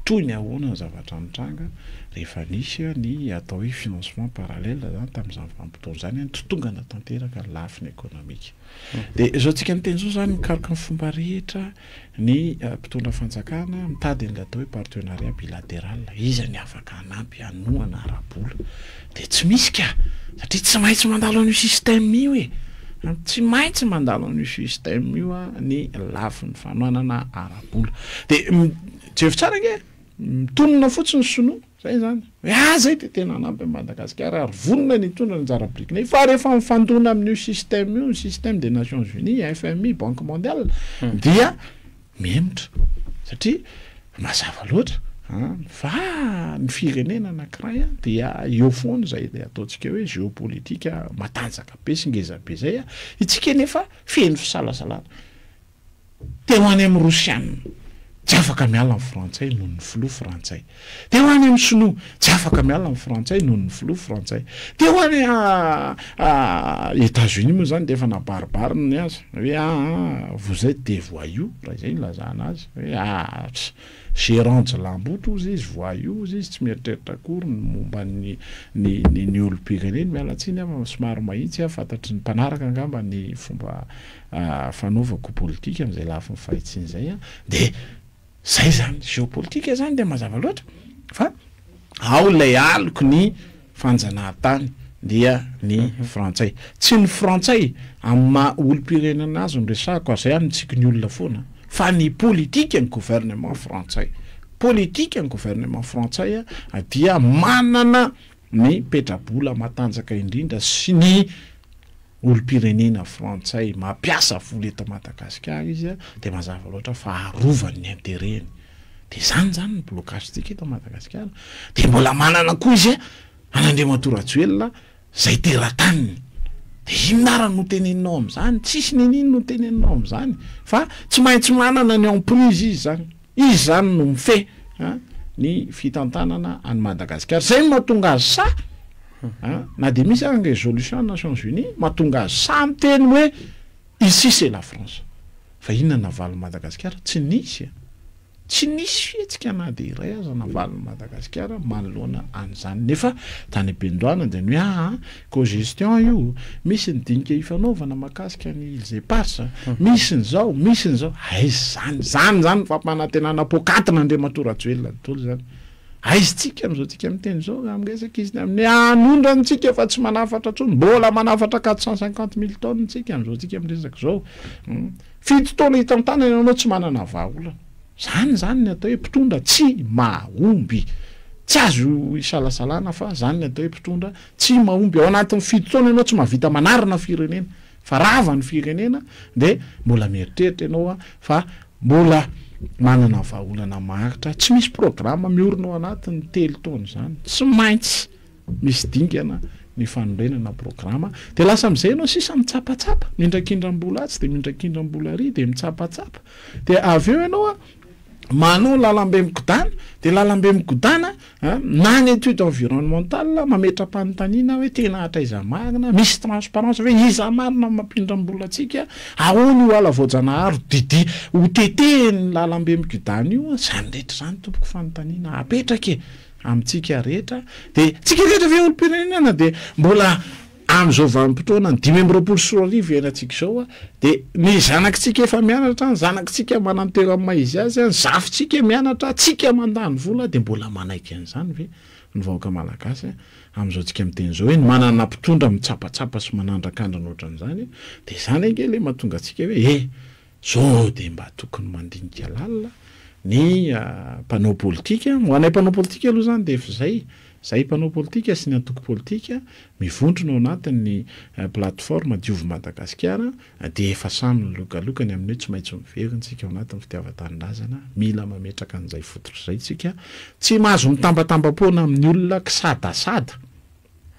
Toy ny ahoana ny zavatra nitranga rehefa nisy ny atao hoe financement parallèle zany tamin'izany vanim-potoana izany, nitotongana tanteraka ny lafiny ekonomika. Dia izao tsika miteny izao zany mikaroka ny fomba rehetra ny mpitondra fanjakana mitady an'ilay atao hoe partenariat bilatéral, iza ny afaka hanampy hanohana ara-bola. Dia tsy misy ka! Satria tsy maintsy mandalo an'io système io e! Tsy maintsy mandalo an'io système io ny lafiny fanohanana ara-bola. Dia jereo tsara ange e! Mitonona fotsiny ny sinoa, zay izany. Hoe ah zay dia tena hanampy an'i Madagasikara ary vonona ny hitondra ny anjara birikinay. Fa rehefa mifandona amin'io système io, ny système des Nations Unies, FMI, Banque Mondiale, dia mihemotra. Satria mazava loatra fa ny firenena anankiray dia eo foana izay ataontsika hoe géopolitique matanjaka be sy ngeza be izay. Isika nefa feno fisalasalana. Te ho any amin'ny Rosiana, tsy afaka miala amin'ny Frantsay noho ny filoha frantsay. Te ho any amin'ny Sinoa, tsy afaka miala amin'ny Frantsay noho ny filoha frantsay. Te ho any Etats-Unis moa izany dia efa nabaribariny ny azy hoe aa vous êtes des voyous, raha izay no ilazana azy, hoe aa gérant jilamboto hozy izy, voyou hozy izy, tsy mieritreritra akory ny momba ny ny ny olom-pireneny, miala tsiny aho fa somary mahitsy aho, fantatry ny mpanaraka angamba ny fomba fanaovako politika amin'izay lafiny fahitsiana izay an, dia izay izany, géopolitique izany dia mazava loatra fa ao ilay aloky ny fanjanahantany dia ny frantsay. Tsy ny frantsay amin'ny maha olom-pirenena azy no resahako ary izay aho mitsiky ny olona foana fa ny politika ny gouvernement frantsay. Politika ny gouvernement frantsay dia manana ny petrabola matanjaka indrindra sy ny olom-pirenena frantsay mampiasa vola eto Madagasikara izy dia mazava loatra fa arovany ny intérêt-ny. Dia izany izany ny blocage-ntsika eto Madagasikara. Dia mbola manana koa izy an'Andriamatoa Rajoelina izay terataniny. Dia inona ara no teneninao amin'izany? Tsisy n'inon'inona no teneninao amin'izany fa tsy maintsy manana ny emprise izy izany. Izy izany no mifehy ny fitantanana an'i Madagasikara. Izay no mahatonga azy sahy, na dia misy aza ny résolution ny Nations Unies, mahatonga azy sahy miteny hoe ici c'est la France. Fa inona no navalin'i Madagasikara? Tsy nisy a! Tsy nisy fihetsika na dia iray aza navalin'i Madagasikara manoloana an'izany. Nefa tany am-piandohana dia ny hoe aa, cogestion io, misy ny dinika ifanaovana mahakasika ny îles éparses, misy ny zao, misy ny zao. Aiza izany? Izany izany ny fampanantenana poakatin'Andriamatoa Rajoelina daholo izany. Aiza tsika amin'izao tsika miteny izao raha miresaka izy ny amin'ny hoe hanondrana tsika fa tsy manafatra intsony. Mbola manafatra 450 mille tonnes tsika amin'izao tsika miresaka izao. 7 taona hitantanana ianao tsy manana vahaolana. Zany zany ny atao hoe mpitondra tsy mahomby. Tsy azo isalasalana fa zany ny atao hoe mpitondra tsy mahomby. Ao anatin'ny 7 taona ianao tsy mahavita manarina firenena. Fa rava ny firenena dia mbola mieritreritra ianao fa mbola manana vahaolana maharitra. Tsy misy programa miorina ao anatin'ny 3 taona izany. Tsy maintsy misy dingana ny fanorenana programa. Dia lasa amin'izay ianao sisa mitsapatsapa, mindrakindram-bola atsy dia mindrakindram-bola ary dia mitsapatsapa. Dia avy eo ianao manao lalambe mikodana, dia lalambe mikodana na ny étude environnementale mametra-panontaniana hoe tena hatraiza marina, misy transparence ve, iza marina no mampindram-bola antsika, ahoana io ala voajanahary didi ho tetehin'ny lalambe mikodana io, izany rehetra izany tompoko fanontaniana apetraka e amintsika rehetra, dia tsika rehetra ve olom-pirenena dia mbola. amin'izao vanim-potoana ny 2025 iainantsika izao dia ny zanakitsika efa mianatra, ny zanakitsika manan-toerana maha izy azy, ny zafintsika mianatra, tsika mandany vola dia mbola manaiky an'izany ve ny vahoaka malagasy amin'izao tsika miteny izao hoe ny manana mpitondra mitsapatsapa sy manandrakandrana ohatran'izany dia izany ange ilay mahatonga antsika hoe e! Zao dia mba tokony mandinika lalina ny mpanao politika, ho anay mpanao politika aloha izany dia efa izay, izahay mpanao politika sy ny antoko politika mivondrona ao anatin'ny plateforme Diovy Madagasikara dia efa samy nilokaloka ny amin'ny hoe tsy maintsy miverina isika ao anatin'ny fitiavan-tanindrazana, mila mametraka an'izay fototra izay isika, tsy mahazo mitambatamba-poana amin'ny olona kisadasada.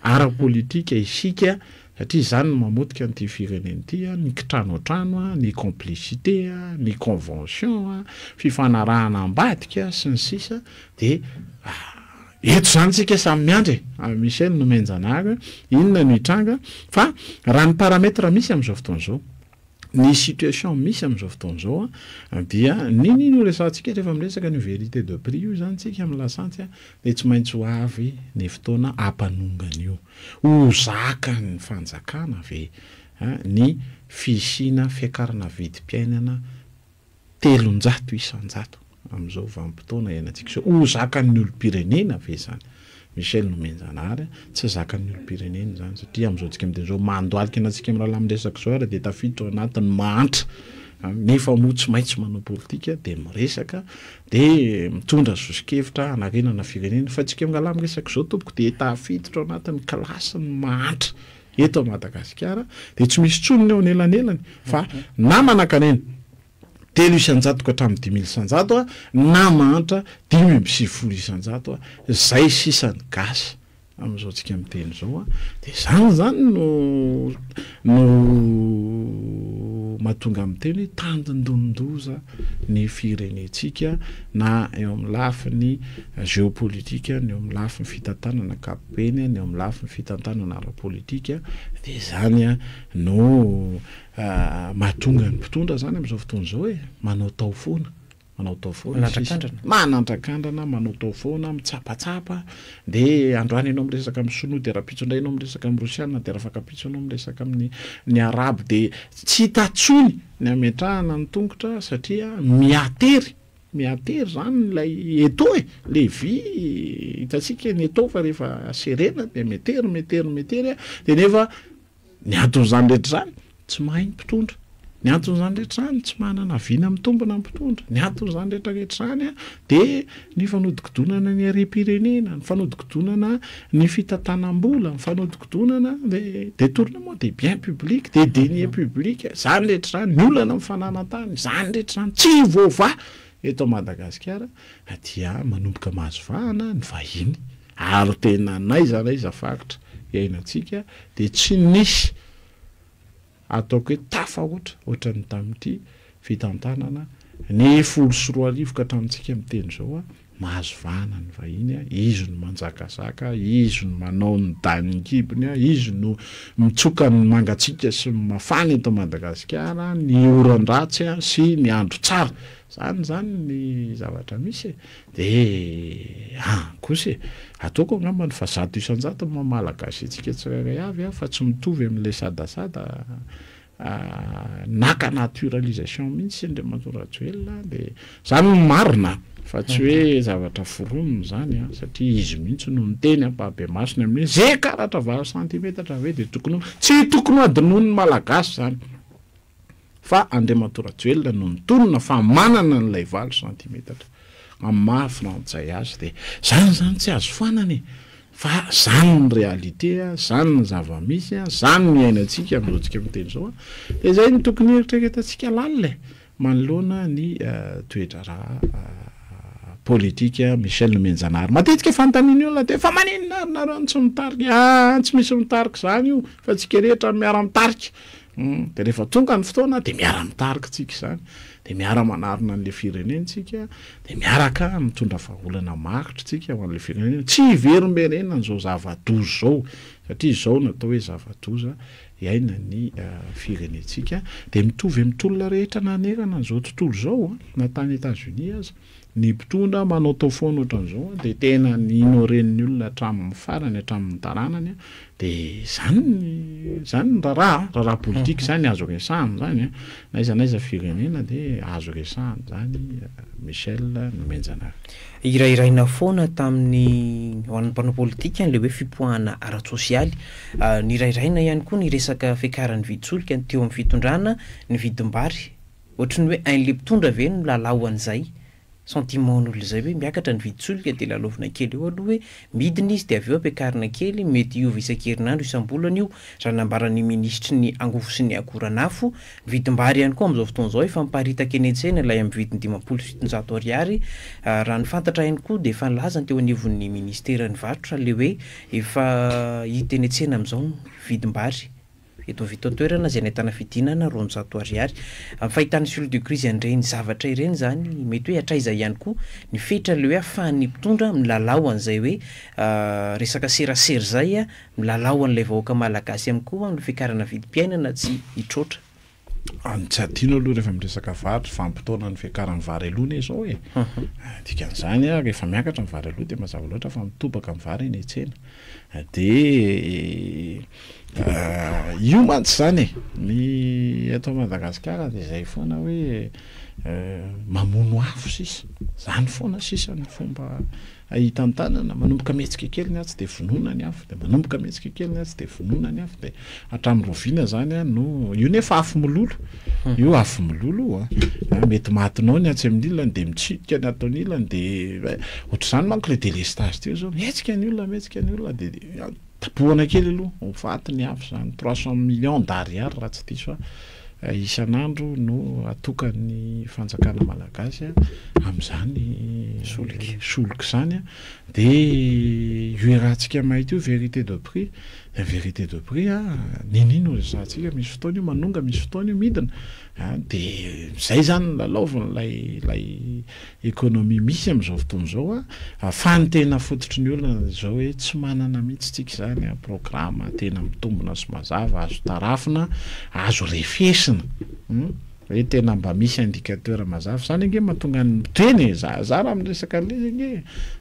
ara-politika isika satria izany no mamotika an'ity firenena ity, ny kitranoantrano, ny complicité, ny convention, fifanarahana ambadika sy ny sisa dia eto izany isika samy miandry e, Michel Nomenjanahary, inona no hitranga fa raha ny paramètre misy amin'izao fotoana izao, ny situation misy amin'izao fotoana izao dia n'inona no resahantsika rehefa miresaka an'io vérité de prix io izany tsika amin'ny lasantsy dia tsy maintsy ho avy ny fotoana hampanonga an'io. Ho zakan'ny fanjakana ve ny fisiana fiakarana vidim-piainana 300% amin'izao vanim-potoana iainantsika izao. Ho zakan'ny olom-pirenena ve izany? Michel Nomenjanahary, Tsy zakan'ny olom-pirenena izany satria amin'izao tsika miteny izao, mandohalika antsika mirahalahy miresaka izao ary dia tafiditra ao anatin'ny mahantra nefa moa tsy maintsy manao politika dia miresaka dia mitondra soso-kevitra hanarenana firenena fa tsika mirahalahy miresaka izao tompoko dia tafiditra ao anatin'ny kilasin'ny mahantra eto Madagasikara dia tsy misy intsony ny eo anelanelany fa na manankarena 3% ka hatramin'ny 5% na mahantra 95%, zay sisa ny gasy amin'izao tsika miteny izao dia zany zany no no mahatonga miteny hoe tandindonin-doza ny firenentsika na eo amin'ny lafiny géopolitique, ny eo amin'ny lafiny fitantanana ankapobeny, ny eo amin'ny lafiny fitantanana ara-politika dia izany no mahatonga ny mpitondra izany amin'izao fotoana izao e, manaotao foana, manaotao foana sisa, manandrakandrana, manaotao foana, mitsapatsapa, dia androany ianao miresaka amin'ny sinoa dia rahampitso indray ianao miresaka amin'ny rosiana dia rafakampitso ianao miresaka amin'ny ny arabo dia tsy hita intsony ny hametrahana ny tongotra satria mihatery Mihatery zany ilay eto e, le vy hitantsika ny eto fa rehefa serena dia mitery mitery mitery dia nefa ny anton'izany rehetra izany tsy mahay ny mpitondra, ny anton'izany rehetra izany tsy manana vina mitombina ny mpitondra, ny anton'izany rehetra rehetra izany dia ny fanodikodonana ny harem-pirenena, ny fanodikodonana ny fitantanam-bola, ny fanodikodonana ny détournement des biens publics, des deniers publics, izany rehetra izany, ny olana amin'ny fananan-tany, izany rehetra izany tsy voavaha eto Madagasikara dia manomboka mahazo vahana ny vahiny ary tena n'aiza n'aiza faritra iainantsika dia tsy nisy ataoko hoe tafahoatra ohatran'ny tamin'ity fitantanana ny 2010 ka hatramintsika miteny izao a, mahazo vahana ny vahiny a, izy no manjakazaka, izy no manao ny danin-kibony a, izy no mitsoka ny mangatsiaka sy ny mafana eto Madagasikara, ny oran-dratsy a sy ny andro tsara, zany zany ny zavatra misy e, de an kosa e, ataoko angambany fa 100% ny maha malagasy antsika tsirairay avy a, fa tsy mitovy amin'ilay sadasada naka naturalisation mihitsy Andriamatoa Rajoelina dia zany no marina fa tsy hoe zavatra foronina zany a, satria izy mihitsy no niteny ampahabemasony amin'ny hoe ze karatra valo santimetatra ve dia tokony ho, tsy tokony ho adinoin'ny Malagasy zany fa Andriamatoa Rajoelina no nitonona fa manana an'ilay valo santimetatra amin'ny maha frantsay azy dia zany zany tsy azo foanana e! Fa zany ny réalité a, zany ny zava-misy a, zany no iainantsika amin'izao tsika miteny izao a, dia zay no tokony hieritreretantsika lalina e, manoloana ny toe-draharaha politika Michel Nomenjanahary. Matetika fanontanian'ny olona dia fa maninona ary nareo no tsy mitarika? Ah, tsy misy mitarika izany io fa tsika rehetra miara-mitarika. Dia rehefa tonga ny fotoana dia miara-mitarika tsika izany, dia miara-manarina an'ilay firenena tsika, Dia miaraka mitondra vahaolana maharitra tsika ho an'ilay firenena. Tsy hiverimberenana izao zava-doza izao satria izao no atao hoe zava-doza iainan'ny firenentsika. Dia mitovy amin'ny tolona rehetra nanerana an'izao tontolo izao, na tany Etats-Unis aza. ny mpitondra manaotao foana ohatran'izao dia tena ignoren'ny olona hatramin'ny farany, hatramin'ny taranany. Dia izany izany ny raharaha, raharaha politika izany azo resahana izany an, na aiza na aiza firenena dia azo resahana izany Michel Nomenjanahary. Hirahiraina foana tamin'ny ho an'ny mpanao politika ilay hoe fipoahana ara-tsosialy. Nirahiraina ihany koa ny resaka fiakaran'ny vidin-tsolika teo amin'ny fitondrana, ny vidim-bary. Ohatry ny hoe hain'ilay mpitondra ve ny milalao an'izay? Sentiment n'olona izay hoe miakatra ny vidin-tsolika dia lalaovina kely eo aloha hoe midina izy dia avy eo ampiakarina kely, mety hiova isan-kerinandro isam-bolana io, raha nambaran'ny minisitry ny angovo sy ny akoranafo. Ny vidim-bary ihany koa amin'izao fotoana izao efa miparitaka eny an-tsena ilay amin'ny vidiny 750 ariary. Raha ny fantatra ihany koa dia efa nilaza ny teo anivon'ny ministeran'ny varotra ilay hoe efa hita eny an-tsena amin'izao ny vidim-bary. Eto avy eto an-toerana izay nahitana fidinana 200 ariary. Amin'ny fahitan'ny cellule de crise an'ireny zavatra ireny izany, mety hoe hatraiza ihany koa ny fetra ilay hoe ahafahan'ny mpitondra milalao an'izay hoe resaka serasera izay, milalao an'ilay vahoaka malagasy ihany koa amin'ny fiakarana vidim-piainana tsy hitroatra. Ny tsy adino aloha rehefa miresaka vary, vanim-potoanan'ny fiakaran'ny vary aloha anie izao e. Dikan'izany rehefa miakatra ny vary aloha dia mazava loatra fa mitobaka ny vary eny an-tsena. Dia io mantsy izany e, ny eto Madagasikara dia izay foana hoe mamono afo sisa, izany foana sisa ny fomba hitantanana, manomboka mihetsika kely ny atsy dia vonoina ny afo, dia manomboka mihetsika kely ny atsy dia vonoina ny afo, dia hatramin'ny rahoviana izany an no, io nefa afo mololo, io afo mololo io an, mety matinao ny atsy amin'ny ilany dia mitsidika ny ato an'ilany dia ohatr'izany manko ilay délestage teo izao, mihetsika ny olona, mihetsika ny olona dia tapohana kely aloha, ho faty ny afo izany, 300 millions d'ariary raha tsy diso aho. Isan'andro no atokan'ny fanjakana malagasy amin'izany solika izany dia io iarahantsika mahita io vérité de prix, ny vérité de prix n'inon'inona no resahantsika misy fotoana io manonga misy fotoana io midina dia izay izany no lalaovin'ilay ilay économie misy amin'izao fotoana izao fa ny tena fototry ny olana dia izao hoe tsy manana mihitsy tsika izany programa tena mitombina sy mazava azo tarafina azo refesina hoe tena mba misy indicateur mazava izany ange mahatonga ny miteny e za za raha miresaka an'ilay izy ange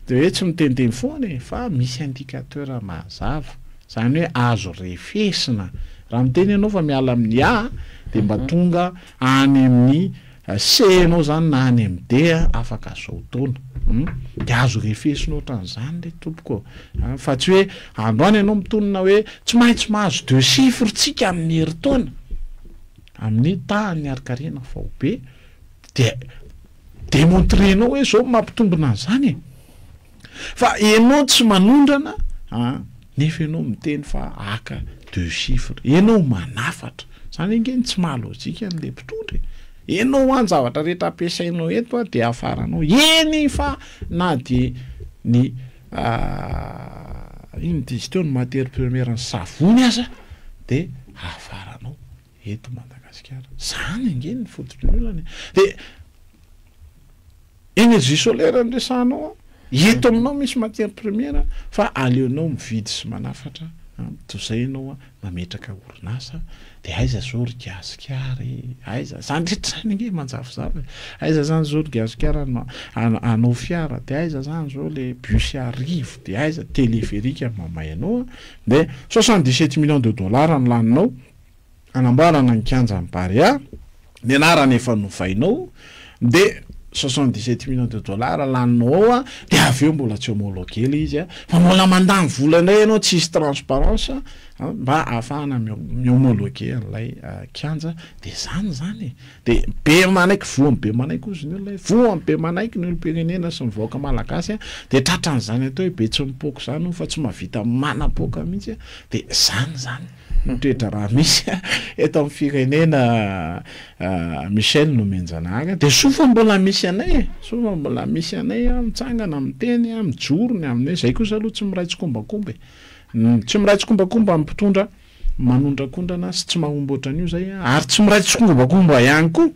dia hoe tsy miteniteny foana e fa misy indicateur mazava izany hoe azo refesina raha miteny ianao fa miala amin'ny A dia mba tonga any amin'ny C enao zany na any amin'ny D a afaka zao taona hum de azo refesina ohatran'izany re tompoko a fa tsy hoe androany ianao mitonona hoe tsy maintsy mahazo deux chiffres tsika amin'ny herintaona amin'ny tahan'ny harikarena faobe de demontrenao hoe zao no mampitombina an'izany e. Fa enao tsy manondrana an, nefa enao miteny fa haka deux chiffres, enao manafatra, zany ange ny tsy maha lojika an'le mpitondra e, enao an zavatra rehetra ampiasainao eto an de afaranao, eny fa na de ny inona ty izy teo ny matière première ny savony aza de afaranao eto Madagasikara, zany ange ny fototry ny olana e, de. Energie solaire no resahanao an, eto aminao misy matière première fa aleonao mividy sy manafatra an, toy izay ianao an mametraka orinasa de aiza zao ry gasikara e, aiza, zany rehetra zany ange manjavozavo e, aiza zany zao ry gasikara no hanao fiara, de aiza zany zao le bus arivo, de aiza téléphérique mamay anao an, de 77 millions de dollars no laninao Hanamboarana ny kianjan'i Barea, ny anarana efa novainao, dia 77 millions de dollars laninao ao an, dia avy eo mbola tsy homologuer ilay izy an, fa mbola mandany vola indray ianao tsisy transparence an, mba ahafahana mi-homologuer an'ilay kianja, dia izany izany e, dia be manaiky, voan'ny be manaiky hozy ny olona e, voan'ny be manaiky ny olom-pirenena sy ny vahoaka malagasy an, dia tratran'izany atao hoe be tsy mipoaka izany hono fa tsy mahavita manapoaka mihitsy an, dia izany izany. ny toe-draharaha misy eto amin'ny firenena Michel Nomenjanahary dia soa fa mbola misy anay e, soa fa mbola misy anay mitsangana miteny mijoro ny amin'ny hoe zay kosa aloha tsy miray tsikombakomba e, tsy miray tsikombakomba amin'ny mpitondra manondrakondrana sy tsy mahomby ohatran'io zay ary tsy miray tsikombakomba ihany koa.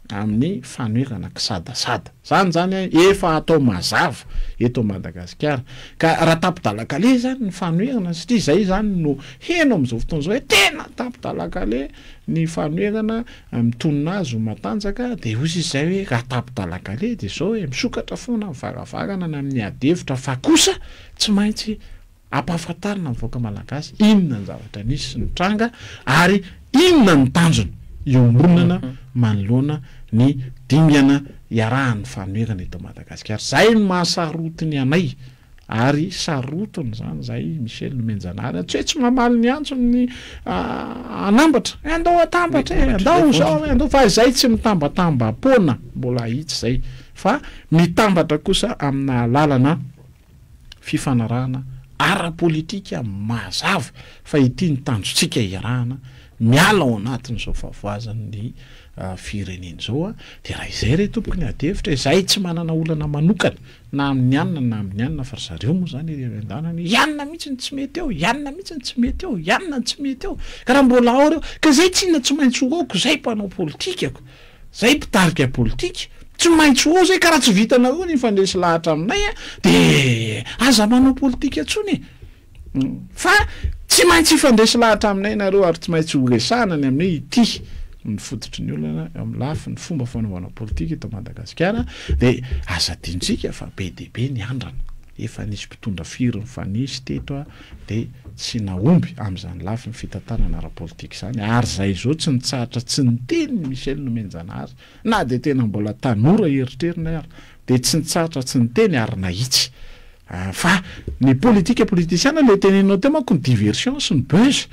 amin'ny fanoherana kisadasada. Zany zany efa atao mazava eto Madagasikara. Ka raha tapi-dalan-kaleha izany ny fanoherana, satria izay izany no heno amin'izao fotoana izao hoe tena tapi-dalan-kaleha ny fanoherana mitonona azy ho matanjaka, dia hoy sisa izay hoe raha tapi-dalan-kaleha dia izao e, misokatra foana ny varavarana ny amin'ny ady hevitra fa kosa tsy maintsy Ampahafantarina ny vahoaka malagasy inona ny zavatra nisy sy nitranga ary inona ny tanjona iombonana manoloana ny dingana iarahan'ny fanoherana eto Madagasikara. Izay no mahasarotiny anay ary sarotiny izany izahay Michel Nomenjanahary tsy hoe tsy mamaly ny antsony hanambatra, andao hatambatra e, andao izao e, andao fa izay tsy mitambatamba-poana mbola ahitsy izay fa mitambatra kosa amina alalana fifanarahana ara-politika mazava fa ity ny tanjontsika iarahana miala ao anatin'izao fahavoazan'ny firenena izao dia raha izay re tompoko ny ady hevitra e, izahay tsy manana olana manokana na amin'ny anona na amin'ny anona fa ry zareo moa izany ery an-danana i anona mihitsy no tsy mety eo, i anona mihitsy no tsy mety eo, i anona no tsy mety eo, ka raha mbola ao ireo, ka izay tsinona tsy maintsy ho ao ko izay mpanao politika ko. Zay mpitarika politika, tsy maintsy ho ao zay ka raha tsy vitanareo ny mifandresy lahatra aminay a, de aza manao politika intsony e! Fa tsy maintsy hifandresy lahatra aminay nareo ary tsy maintsy ho resahana ny amin'ny hoe ity ny fototry ny olana eo amin'ny lafiny fomba fanaovana politika eto Madagasikara, de aza adinontsika fa be dia be ny andrana, efa nisy mpitondra firy nifanesy teto a, dia tsy nahomby amin'izany lafiny fitantanana ara-politika izany, ary izay izao tsy nitsahatra tsy niteny i Michel Nomenjanahary na dia tena mbola tanora eritreriny ary dia tsy nitsahatra tsy niteny ary nahitsy fa ny politika politisiana ilay teneninao teo manko ny diversion sy ny buzz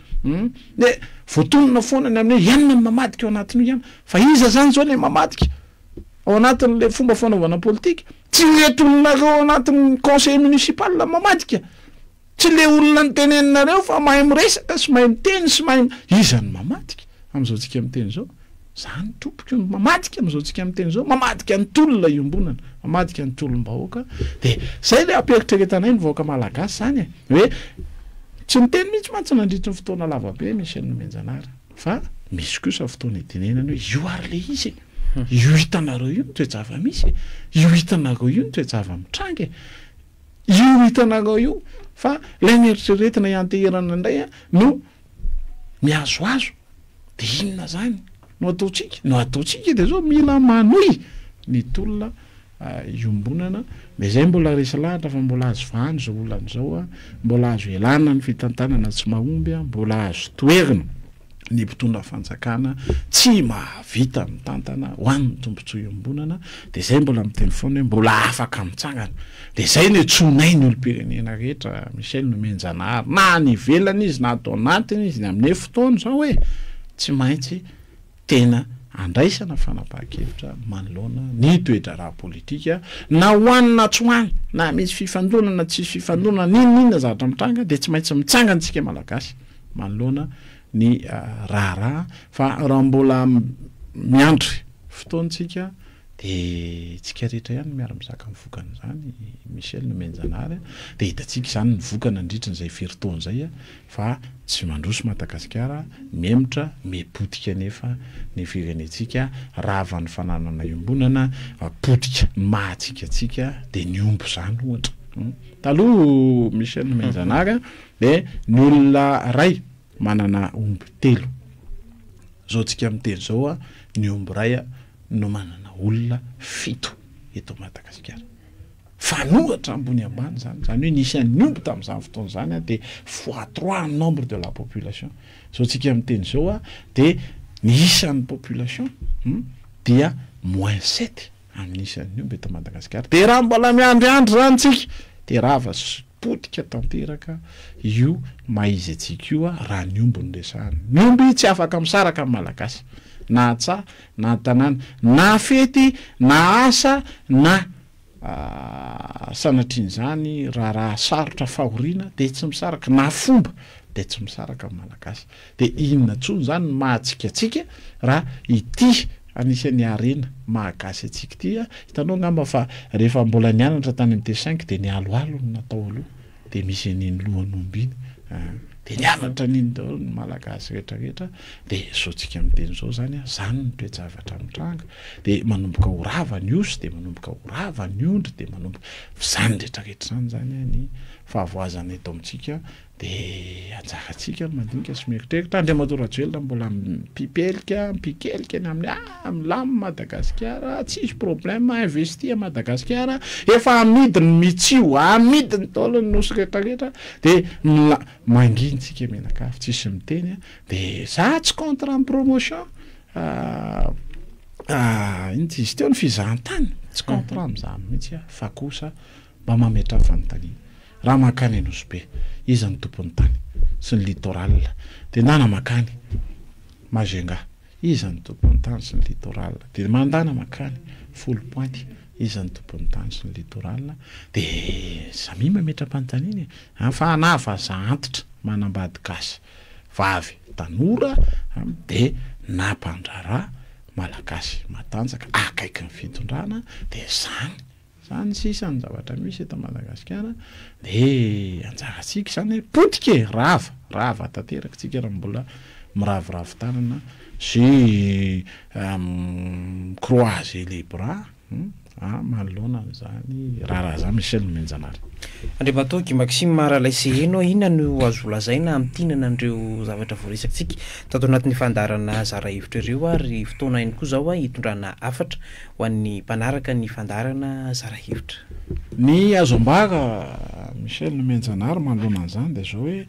dia voatonona foana ny amin'ny hoe ianona no mamadika ao anatin'io ihany fa iza izany izao ilay mamadika ao anatin'ilay fomba fanaovana politika tsy ireto olonareo ao anatin'ny conseil municipal mamadika Tsy le olona noteneninareo fa mahay miresaka sy mahay miteny sy mahay iza no mamadika amin'izao tsika miteny izao? Zany tompoko no mamadika amin'izao tsika miteny izao, mamadika ny tolona iombonana, mamadika ny tolom-bahoaka de zay le ampieritrereta-nay ny vahoaka malagasy zany e, hoe tsy niteny mihitsy mantsy nandritry ny fotoana lava be Michel Nomenjanahary fa misy kosa fotoana itenenany hoe io ary le izy e, io hitanareo io ny toe-java-misy e, io hitanareo io ny toe-java-mitranga e. Io hitanareo io fa ilay neritreretina hianteherana indray no mihazohazo. Dia inona izany no ataontsika? No ataontsika dia izao, mila manohy ny tolona iombonana. Dia izay mbola resy lahatra fa mbola azo vahana izao olana izao, mbola azo ialana ny fitantanana tsy mahomby, mbola azo toherina. ny mpitondra fanjakana tsy mahavita mitantana ho an'ny tombontsoa iombonana dia izay mbola miteny foana hoe mbola afaka mitsangana dia izay no iantsoanay ny olom-pirenena rehetra Michel Nomenjanahary na any ivelany izy na ato anatiny izy ny amin'ny fotoana izao hoe tsy maintsy tena andraisana fanapahan-kevitra manoloana ny toe-draharaha politika na ho any na tsy ho any na misy fifandonana na tsisy fifandonana n'inon'inona zavatra mitranga dia tsy maintsy mitsangana isika Malagasy manoloana ny raharaha fa raha mbola miandry fotoana tsika de tsika rehetra ihany no miara mizaka ny vokan'izany Michel Nomenjanahary a, de hitantsika izany ny vokany nandritry ny izay firy taona izay fa tsy mandroso Madagasikara, mihemotra, miha-potika anefa ny firenentsika, rava ny fananana iombonana, potika ny maha antsika antsika de ny omby izany ohatra, taloha Michel Nomenjanahary a Dia ny olona iray manana omby telo. Izao tsika miteny izao a, ny omby iray no manana olona fito eto Madagasikara. Fanohatra ambony ambany izany, izany hoe ny isan'ny omby tamin'izany fotoana izany dia fois trois ny nombre de la population. Izao tsika miteny izao a, dia ny isan'ny population dia moins sept amin'ny isan'ny omby eto Madagasikara. Dia raha mbola miandriandry izany tsika dia rava sy Potika tanteraka io maha izy antsika io raha ny omby no resahana. Ny omby tsy afaka misaraka amin'ny Malagasy. Na an-tsaha, na an-tanàna. Na fety, na asa, na sanatrian'izany raharaha sarotra fahoriana dia tsy misaraka. Na fomba dia tsy misaraka amin'ny Malagasy. Dia inona intsony izany ny maha antsika antsika raha ity anisan'ny harena maha gasy antsika ity a! Hitanao angamba fa rehefa mbola nianatra tany amin'ny T cinq dia ny aloalo no natao aloha dia misy an'iny lohan'omby iny a! De nianatra an'iny daholo ny Malagasy rehetra rehetra, de zao tsika miteny zao zany an, zany ny toe-javatra mitranga, de manomboka ho rava ny osy, de manomboka ho rava ny ondry, de manomboka, zany rehetra rehetra zany zany an ny fahavoazana eto amintsika, de anjarantsika ny mandinika sy mieritreritra, Andriamatoa Rajoelina mbola mipipelika, mipikelika ny amin'ny ah milamina Madagasikara, tsisy problème, investi à Madagasikara, efa amidiny mitsio, amidiny daholo ny nosy rehetra rehetra, De mila manginy tsika mianakavy tsisy miteny a, de za tsy contre ny promotion ino ty izy teo ny fizahantany, tsy contre amzany mihitsy aho fa kosa mba mametraha fanontaniana, raha mankany Nosy Be iza no tompon'ny tany sy ny littoral, de ndana mankany Majunga iza no tompon'ny tany sy ny littoral, de mandana mankany Foulpointe Iza no tompon'ny tany sy ny littoral? Dia samia mametra-panontaniana e! An fa na vazaha antitra manambady gasy vavy tanora dia na mpandraharaha malagasy matanjaka akaiky ny fitondrana dia zany zany sisa ny zavatra misy eto Madagasikara dia anjarantsika izany hoe potika e! Rava, rava tanteraka tsika raha mbola miraviravy tanana sy mi-croiser les bras manoloana an'izany raharaha izany Michel Nomenjanahary. Andriamatoa Guy Maxime Ralaiseheno, inona no azo lazaina hamintinana an'ireo zavatra voaresakintsika tato anatin'ny fandaharana zara hevitra ireo ary fotoana ihany koa izao hitondrana hafatra ho an'ny mpanaraka ny fandaharana zara hevitra. Ny azo ambara Michel Nomenjanahary manoloana an'izany dia izao hoe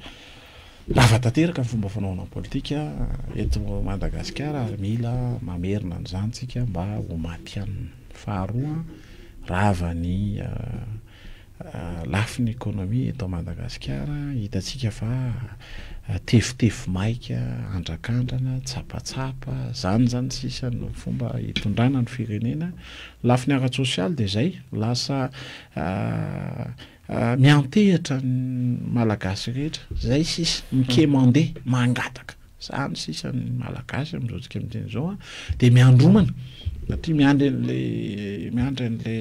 Lava tanteraka ny fomba fanaovana politika eto Madagasikara ary mila mamerina an'izany tsika mba ho matihanina. Faharoa, rava ny lafiny ekonomia eto Madagasikara, hitantsika fa tefitefy maika, andrakandrana, tsapatsapa, zany zany sisa no fomba hitondrana ny firenena. Lafiny ara-tsosialy dia izay, lasa Miantehitra ny Malagasy rehetra, zay sisa, mi-quemander, mangataka, zany sisa ny Malagasy amin'izao tsika miteny izao an, dia miandry homana, satria miandry an'le miandry an'le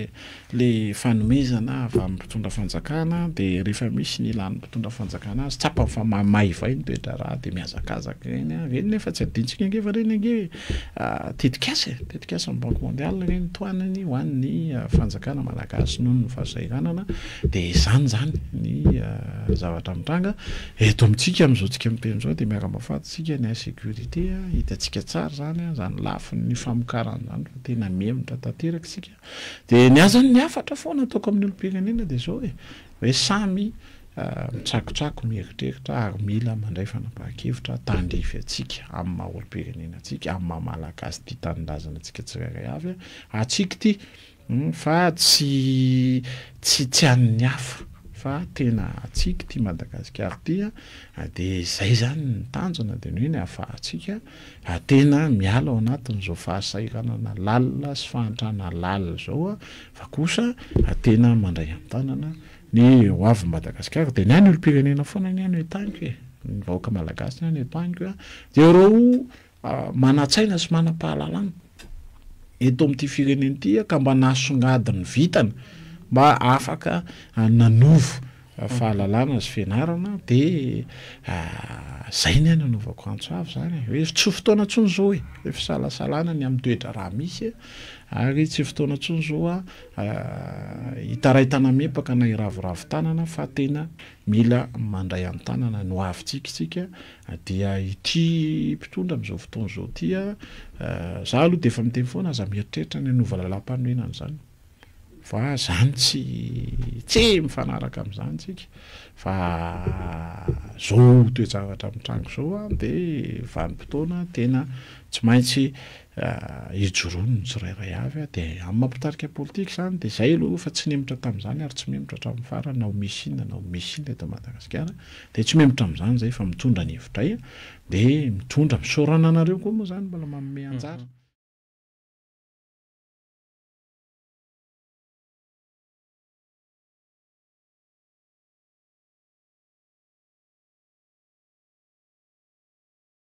le fanomezana avy amin'ny mpitondra fanjakana, dia rehefa misy ny ilan'ny mpitondra fanjakana azy, tsapany fa mamaivay ny toe-draharaha dia mihazakazaka ireny an, ireny nefa tsy adinontsika ange fa ireny ange Tetikasa e! Tetikasan'ny Banque Mondiale ireny tohanany ho an'ny fanjakana malagasy noho ny fahasahiranana dia izany izany ny zavatra mitranga eto amintsika amin'izao tsika miteny izao dia miara-mahafaty isika ny insécurité hitantsika tsara izany izany lafiny famokarana izany fa tena mihemotra tanteraka isika dia ny ahy izany ny hafatra foana ataoko amin'ny olom-pirenena dia izao e! Hoe samy mitsakotsako, mieritreritra ary mila mandray fanapahan-kevitra tandrify antsika amin'ny maha olom-pirenena antsika, amin'ny maha Malagasy tia tanindrazana antsika tsirairay avy, antsika ity fa tsy tsy tsy an'ny hafa fa tena antsika ity Madagasikara ity dia izay izany ny tanjona dia ny hoe ny ahafahantsika tena miala ao anatin'izao fahasahiranana lalina sy fahantrana lalina izao fa kosa tena mandray an-tanana ny ho avin'i Madagasikara dia ny ahy ny olom-pirenena foana ny ahy no entaniko e, ny vahoaka malagasy ny ahy no entaniko a, dia ireo manan-tsaina sy manam-pahalalana eto amin'ity firenena ity ka mba nahasongadin'ny vintana mba afaka nanovo fahalalana sy fianarana dia zay ny ahy no anaovako antso avo zany e, hoe tsy fotoana intsony izao e, le fisalasalana ny amin'ny toe-draharaha misy ary tsy fotoana intsony izao a Hitaray tanamepaka na hiraviravy tanana fa tena mila mandray an-tanana ny ho avintsika isika dia ity mpitondra amin'izao fotoana izao ity za aloha dia efa miteny foana aza mieritreritra ny hanova lalàmpanorenana izany fa zany tsy tsy mifanaraka amin'izany tsika fa zao toe-javatra mitranga izao dia vanim-potoana tena tsy maintsy Ijoroany ny tsirairay avy dia amin'ny maha mpitarika politika izany dia izay aloha efa tsy nihemotra tamin'izany ary tsy mihemotra hatramin'ny farany na ho misy inona na ho misy inona eto Madagasikara dia tsy mihemotra amin'izany izay fa mitondra ny hevitray dia mitondra misaorana anareo koa moa izany mbola manome anjara.